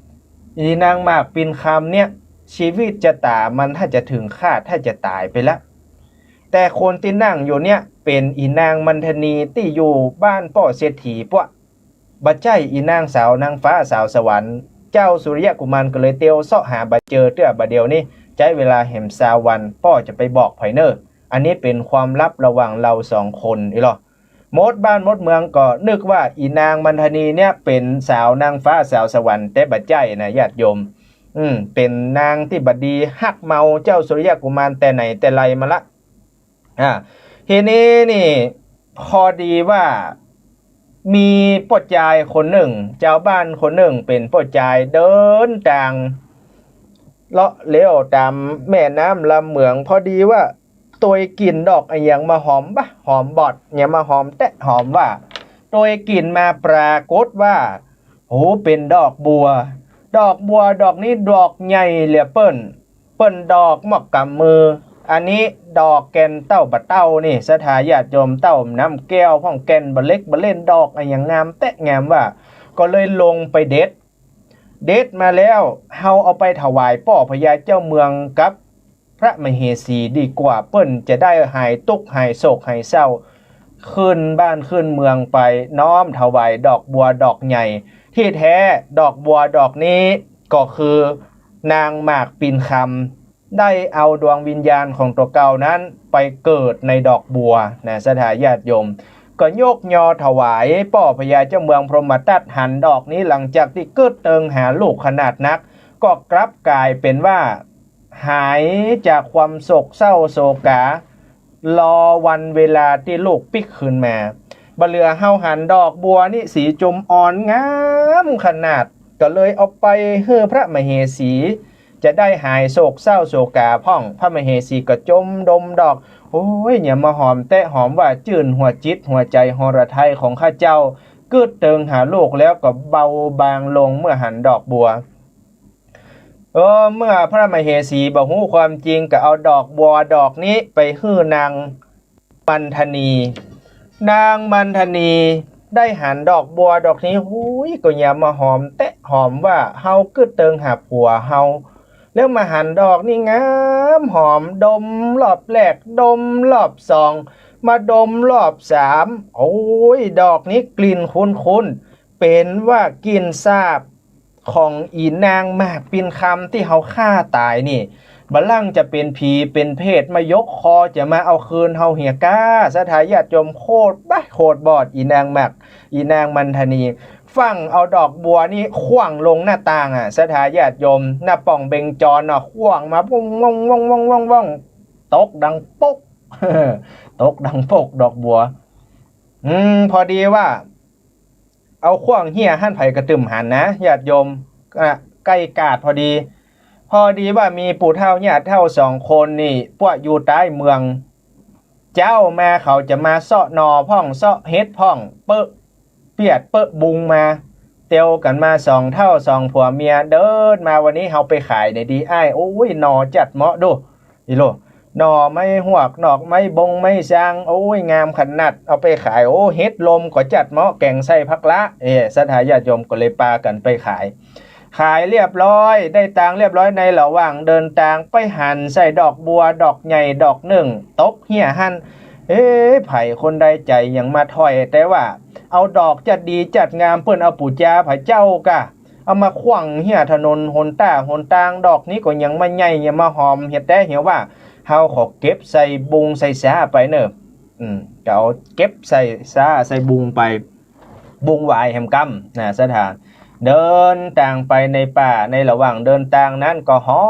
ำ อี่นางหมากปิ่นคำเนี่ย ชีวิตจะต๋ามันถ้าจะเถิงคาด ถ้าจะต๋ายไปละ แต่คนตี้นั่งอยู่เนี่ย เป๋นอี่นางมันทนีตี้อยู่บ้านป้อเศรษฐีป้อ บ่ใจ้อี่นางสาวนางฟ้าสาวสวรรค์ เจ้าสุริยกุมารก็เลยเตียวเซาะหาบ่เจอเตื้อ บ่าเดี่ยวนี้ ใจ๊เวลาแหมซาววัน ป้อจะไปบอกใผเน่อ อันนี้เป๋นความลับระหว่างเฮาสองคนอี้ลอ หมดบ้านหมดเมืองก็นึกว่าอี่นางมันทนีเนี่ยเป๋นสาวนางฟ้าสาวสวรรค์ แต่บ่ใจ้นะญาติโยม อืม เป๋นนางตี้บ่ดี ฮักเมาเจ้าสุริยะกุมารแต่ไหนแต่ไรมาละ อ่า ทีนี้นี่ พอดีว่า มีป้อจายคนนึ่ง จาวบ้านคนนึ่ง เป๋นป้อจายเดินตาง เลาะเลี้ยวต๋ามแม่น้ำลำเหมือง พอดีว่า ตวยกิ่นดอกอะหยังมาหอมบ่า หอมบอด หยังมาหอมแต๊หอมว่า ตวยกิ่นมาปรากฏว่า โห เป๋นดอกบัว ดอกบัวดอกนี้ดอกใหญ่เหลือเปิ้น เปิ้นดอกหมอกก๋ำมือ อันนี้ดอกแก่นเต้าบ่าเต้านี่ ศรัทธาญาติโยม เต้าน้ำแก้วพ่อง แก่นบ่าเล็กบ่าเล่น ดอกอะหยังงามแต๊งามว่า ก็เลยลงไปเด็ด เด็ดมาแล้ว เฮาเอาไปถวายป้อพญาเจ้าเมืองกับพระมเหสีดีกว่า เปิ้นจะได้หายตุ๊กข์หายโศกหายเศร้า ขึ้นบ้านขึ้นเมืองไป น้อมถวายดอกบัวดอกใหญ่ ที่แท้ดอกบัวดอกนี้ก็คือนางหมากปิ่นคำ ได้เอาดวงวิญญาณของตั๋วเก่านั้นไปเกิดในดอกบัวนะ ศรัทธาญาติโยม ก็ยกยอถวายป้อพญาเจ้าเมืองพรหมทัต หันดอกนี้หลังจากตี้กึ๊ดเติงหาลูกขนาดนัก ก็กลับกลายเป๋นว่า หายจากความโศกเศร้าโศกา รอวันเวลาตี้ลูกปิ๊กคืนมา บ่าเหลือเฮาหันดอกบัวนี้สีจุมอ่อนงามขนาด ก็เลยเอาไปหื้อพระมเหสี จะได้หายโศกเศร้าโศกาพ่อง พระมเหสีก็จมดมดอก โอ้ย หยังมาหอมแต๊หอมว่า จื้นหัวจิตหัวใจ๋หฤทัยของข้าเจ้า กึ๊ดเติงหาลูกแล้วก็เบาบางลงเมื่อหันดอกบัว เออ เมื่อพระมเหสีบ่ฮู้ความจริง ก็เอาดอกบัวดอกนี้ไปหื้อนางมัณฑณี นางมัณฑณีได้หันดอกบัวดอกนี้ โอ้ย ก็หยังมาหอมแต๊หอมว่า เฮากึ๊ดเติงหาผัวเฮา แล้วมาหันดอกนี้งามหอม ดมรอบแรก ดมรอบสอง มาดมรอบสาม โอ้ย ดอกนี้กลิ่นคุ้นๆ เป๋นว่ากิ่นสาบของอีนางหมากปิ่นคำตี้เฮาฆ่าต๋ายนี่ บ่าลังจะเป๋นผีเป๋นเปรตมายกคอจะมาเอาคืนเฮาเหียก้า ศรัทธาญาติโยม โคตรบ้าโคตรบอด อีนางหมาก อีนางมัณฑณี ฟั่งเอาดอกบัวนี้ขว้างลงหน้าต่างอะ ศรัทธาญาติโยม หน้าป่องเบญจรเนาะ ขว้างมา ว่อง ว่อง ตกดังปก ตกดังปกดอกบัว อืม พอดีว่า เอาขว้างเฮี้ยหั้น ใผก็ตึมหันนะ ญาติโยม อ่ะ ใก้กาดพอดี พอดีว่ามีปู่เฒ่าย่าเฒ่าสองคนนี่ ป้ออยู่ใต้เมือง เจ๊ามาเขาจะมาเซาะหน่อพ่อง เซาะเห็ดพ่อง เปอะเปียดเปอะบุงมา เตียวกั๋นมาสองเฒ่าสองผัวเมีย เดินมา วันนี้เฮาไปขายไหนดีอ้าย โอ้ย หน่อจัดเหมาะดู อีโหล หน่อไม้ฮวก หน่อไม้บงไม้ซาง โอ้ย งามขนาด เอาไปขาย โอ้ เห็ดลมก็จัดเหมาะ แก๋งใส่ผักละ เอ้ ศรัทธาญาติโยมก็เลยปากั๋นไปขาย ขายเรียบร้อย ได้ตังค์เรียบร้อย ในระหว่างเดินตาง ไปหันใส่ดอกบัวดอกใหญ่ดอกนึ่ง ตกเฮี้ยหั้น เอ๊ะ ใผคนใดใจ๋หยังมาถ้อย แต่ว่าเอาดอกจัดดีจัดงาม เปิ้นเอาปู๋จาพระเจ้ากา เอามาขว้างเฮี้ยถนนหนต้าหนตาง ดอกนี้ก็หยังมาใหญ่หยังมาหอม เหียแต๊เหียว่า เฮาขอเก็บใส่บุงใส่ซ้าไปเน่อ อืม ก็เอาเก็บใส่ซ้าใส่บุงไป บุงหวายแหมกำนะ ศรัทธา เดินตางไปในป่า ในระหว่างเดินตางนั้นก็หอ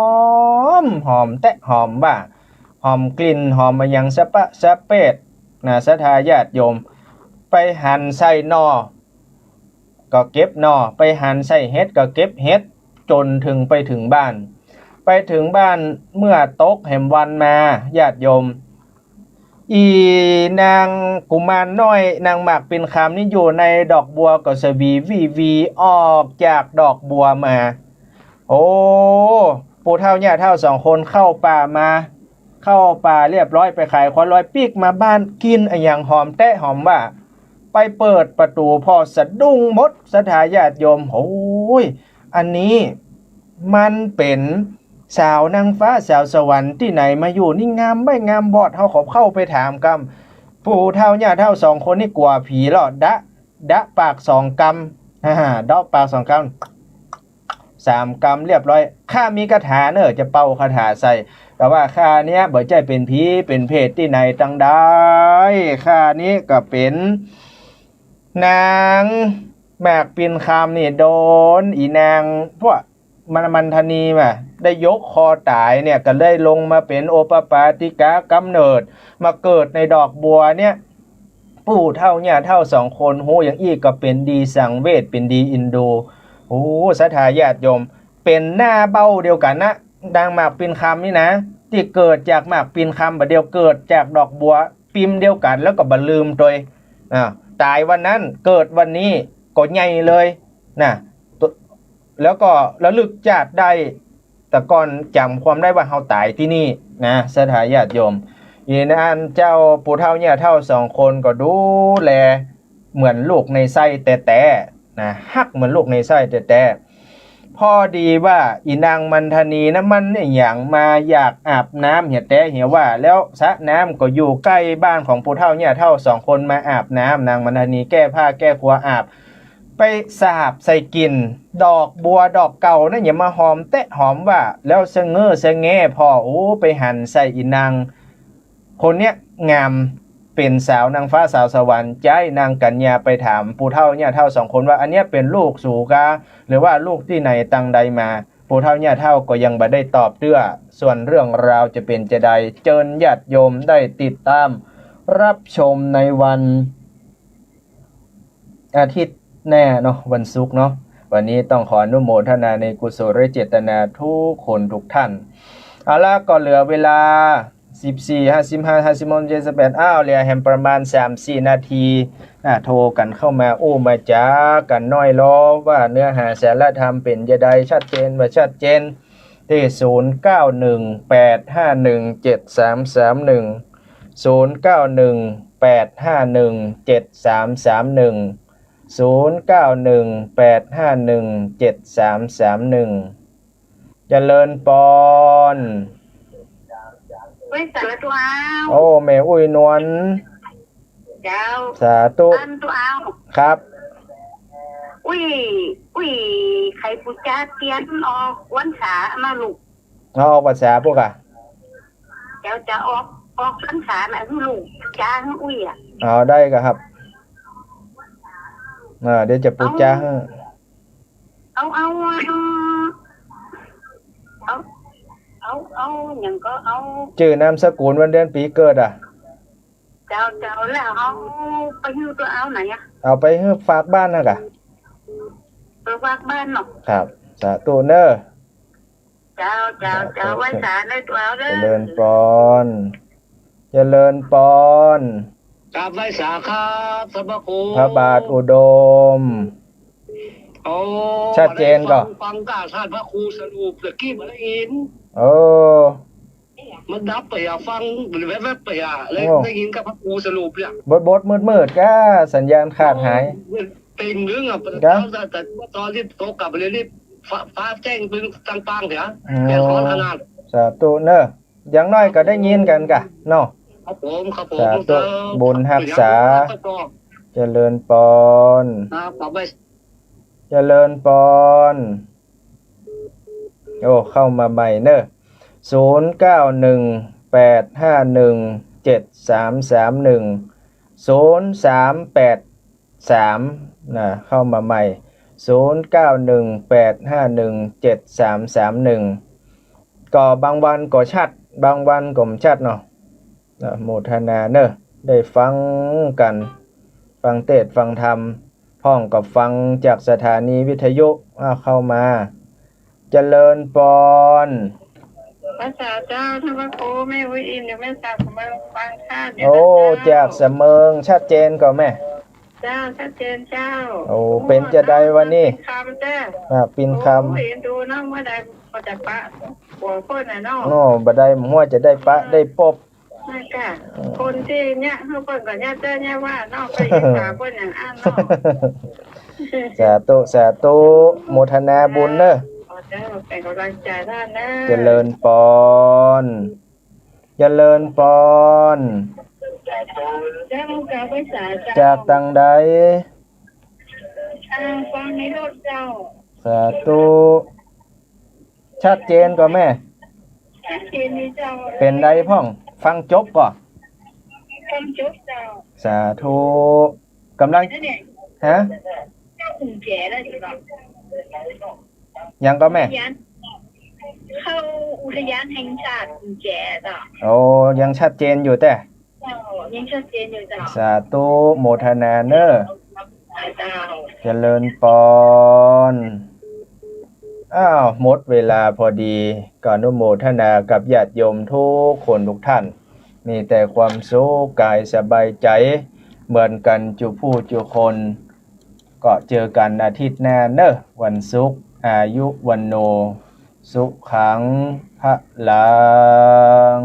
ม หอมแต๊หอมว่า หอมกลิ่นหอมอะหยังสะปะสะเปดนะ ศรัทธาญาติโยม ไปหันใส่หน่อ ก็เก็บหน่อ ไปหันใส่เห็ดก็เก็บเห็ด จ๋นเถิงไปเถิงบ้าน ไปเถิงบ้าน เมื่อตกแหมวันมา ญาติโยม อีนางกุมารน้อย นางหมากปิ่นคำนี่อยู่ในดอกบัวก็สวีวีวีออกจากดอกบัวมา โอ้ ปู่เฒ่าย่าเฒ่าสองคนเข้าป่ามา เข้าป่าเรียบร้อย ไปขายควันลอยปิ๊กมาบ้าน กลิ่นอะหยังหอมแต๊หอมว่า ไปเปิดประตู๋ผ่อสะดุ้งหมด ศรัทธาญาติโยม โอ้ย อันนี้มันเป๋นสาวนางฟ้าสาวสวรรค์ตี้ไหนมาอยู่นี่ งามใบ้งามบอด เฮาขอเข้าไปถามกำ ปู่เฒ่าย่าเฒ่าสองคนนี่กั๋วผีลอ ดะ ดะปากสองกำ ฮ่าฮ่า ดะปากสองกำ สามกำเรียบร้อย ข้ามีคาถาเน่อ จะเป่าคาถาใส่ แต่ว่าข้าเนี้ยบ่ใจ้เป๋นผีเป๋นเปรตตี้ไหนตังใด ข้านี้ก็เป๋นนางหมากปิ่นคำนี่ โดนอีนางพวก มัน มันทนีมา ได้ยกคอต๋ายเนี่ย ก็ได้ลงมาเป๋นโอปปาติกากำเนิด มาเกิดในดอกบัวเนี่ย ปู่เฒ่าย่าเฒ่าสองคนฮู้อย่างอี้ก็เป๋นดีสังเวช เป๋นดีอินดู โอ้ ศรัทธาญาติโยม เป๋นหน้าเบ้าเดียวกั๋นนะ ดังหมากปิ่นคำนี่นะ ตี้เกิดจากหมากปิ่นคำ บ่าเดี่ยวเกิดจากดอกบัว ปิมเดียวกั๋น แล้วก็บ่ลืมตวย อ่า ต๋ายวันนั้น เกิดวันนี้ ก็ใหญ่เลยนะ แล้วก็ระลึกจาติได้ แต่ก่อนจ๋ำความได้ว่าเฮาต๋ายตี้นี่นะ ศรัทธาญาติโยม อีนั้นเจ้าปู่เฒ่าย่าเฒ่าสองคนก็ดูแลเหมือนลูกในไส้แต๊ๆ นะ ฮักเหมือนลูกในไส้แต๊ๆ พอดีว่าอีนางมันทนีนะ มันเนี่ยอย่างมาอยากอาบน้ำเหียแต๊เหียว่า แล้วสระน้ำก็อยู่ใก้บ้านของปู่เฒ่าย่าเฒ่าสองคน มาอาบน้ำ นางมันทนีแก้ผ้าแก้ครัวอาบ ไปสาบใส่กิ่นดอกบัวดอกเก่านั่น อย่ามาหอมแต๊หอมว่า แล้วสะเง้อสะแงผ่อ โอ้ ไปหันใส่อีนางคนเนี้ยงาม เป๋นสาวนางฟ้าสาวสวรรค์ ใจ๊นางกัญญาไปถามปู่เฒ่าย่าเฒ่าสองคนว่า อันเนี้ยเป๋นลูกสูกา หรือว่าลูกตี้ไหนตังใดมา ปู่เฒ่าย่าเฒ่าก็ยังบ่ได้ตอบเตื้อ ส่วนเรื่องราวจะเป๋นจาใด เจิญญาติโยมได้ติดตามรับชมในวัน อาทิตย์หน้าเนาะ วันศุกร์เนาะ วันนี้ต้องขออนุโมทนาในกุศลเจตนาทุกคนทุกท่าน เอาละ ก็เหลือเวลา สิบสี่ ห้าสิบห้า ห้าสิบหก เจ็ดสิบแปด อ้าว เหลือแหมประมาณ สามสี่ นาทีนะ โทรกั๋นเข้ามาอู้มาจ๋ากั๋นหน้อยลอ ว่าเนื้อหาสาระธรรมเป๋นจาใด ชัดเจนบ่ชัดเจน ตี้ ศูนย์เก้าหนึ่งแปดห้าหนึ่งเจ็ดสามสามหนึ่ง ศูนย์เก้าหนึ่งแปดห้าหนึ่งเจ็ดสามสามหนึ่ง ศูนย์เก้าหนึ่งแปดห้าหนึ่งเจ็ดสามสามหนึ่ง เจริญปอน ไหว้สาตุ๊เอา โอ้ แม่อุ้ยนวล เจ้า สาธุ อันตุ๊เอา ครับ อุ้ย อุ้ย ใค่ปู๋จาเตียนออกวรรษามาลูก เอาออกวรรษาปุ๊กอะ เจ้าจะออก ออกวรรษาน่ะ หื้อลูกปู๋จาหื้ออุ้ยอะ เอาได้ก่ะครับ อ่า เดี๋ยวจะปู๋จาหื้อ เอา เอา เอา เอา เอา เอา หยังก็เอา จื้อนามสกุลวันเดือนปี๋เกิดอะ เจ้า เจ้า แล้วเอาไปหื้อตุ๊เอาไหนอะ เอาไปหื้อฝากบ้านน่ะก่ะ ไปฝากบ้านเนาะ ครับ สาธุเน้อ เจ้า เจ้า เจ้า ไหว้สาในตุ๊เอาเน้อ เจริญปอน เจริญปอน กราบไหว้สาครับ ท่านพระครู พระบาทอุดม โอ้ ชัดเจนก่อ ฟัง ฟังก้าท่านพระครูสรุปตะกี้บ่ได้ยิน เออ มันดับไปอะ ฟังแวบๆไปอะ เลย โอ้ ได้ยินกับพระครูสรุปเนี่ย บดๆ มืดๆ ก้า สัญญาณขาดหาย เออ เป่งลึงอะ ก้า แต่ แต่ตอนที่โทรกลับไปเดี๋ยวนี้ ฟ้า ฟ้าแจ้งเป๋นต่างๆ เสีย อ๋อ แจ้งฮ้อนขนาด สาธุเน้อ อย่างน้อยก็ได้ยินกั๋นก่ะเนาะ ครับผม ครับผม สาธุ ครับ บุญฮักษา ครับ เจริญปอน ครับ ขอบคุณ เจริญปอน โอ้ เข้ามาใหม่เน้อ ศูนย์เก้าหนึ่งแปดห้าหนึ่งเจ็ดสามสามหนึ่ง ศูนย์สามแปดสาม นะ เข้ามาใหม่ ศูนย์เก้าหนึ่งแปดห้าหนึ่งเจ็ดสามสามหนึ่ง ก็บางวันก็ชัด บางวันก็บ่ชัดเนาะ นะ โมทนาเน้อ ได้ฟังกั๋น ฟังเตสน์ฟังธรรม พ่องก็ฟังจากสถานีวิทยุ อ่า เข้ามา เจริญปอน ไหว้สาเจ้า ท่านพระครู แม่อุ้ยอิน อยู่แม่สอด สำเมิง ฟังค่ะ โอ้ เดี๋ยวนะเจ้า จากสำเมิง ชัดเจนก่อแม่ เจ้า ชัดเจนเจ้า โอ้ เป๋นจาใดวันนี้ ปิ่นคำเจ้า อ่า ปิ่นคำ โอ้ เอ็นดูเนาะ เมื่อใดก็จะปะ หัวคนน่ะเนาะ โอ้ บ่ได้ หัวจะได้ปะ เออ ได้ปบ นั่นกะ อืม คนตี้เยียะหื้อเปิ้นก็เยียะเต๊อะเยียะว่าเนาะ ไปอิจฉาเปิ้นอย่างอั้นเนาะ สาธุ สาธุ โมทนาบุญเน้อ ขอเจ้าเป๋นก๋ำลังใจ๋ต้านเน้อ เจริญปอน เจริญปอน เจ้า เจ้า ไหว้สาเจ้า จากตังใด อ่า ฟังในรถเจ้า สาธุ ชัดเจนก่อแม่ ชัดเจนดีเจ้า เป๋นใดพ่อง ฟังจบก่อ ฟังจบเจ้า สาธุ ก๋ำลัง นั่นเนี่ย ฮะ เจ้ากุญแจแล้วดีกว่า ยังก็แม่ อุทยาน เข้าอุทยานแห่งชาติกุนแจเจ้า โอ้ ยังชัดเจนอยู่แต๊ เจ้า ยังชัดเจนอยู่เจ้า สาธุ โมทนาเน่อ เจ้า เจริญปอน อ้าว หมดเวลาพอดี ก็อนุโมทนากับญาติโยมทุกคนทุกท่าน มีแต่ความสุขกายสบายใจ๋ เหมือนกั๋นจุผู้จุคน ก็เจอกั๋นอาทิตย์หน้าเน่อ วันศุกร์ อายุวัณโณ สุขัง พลัง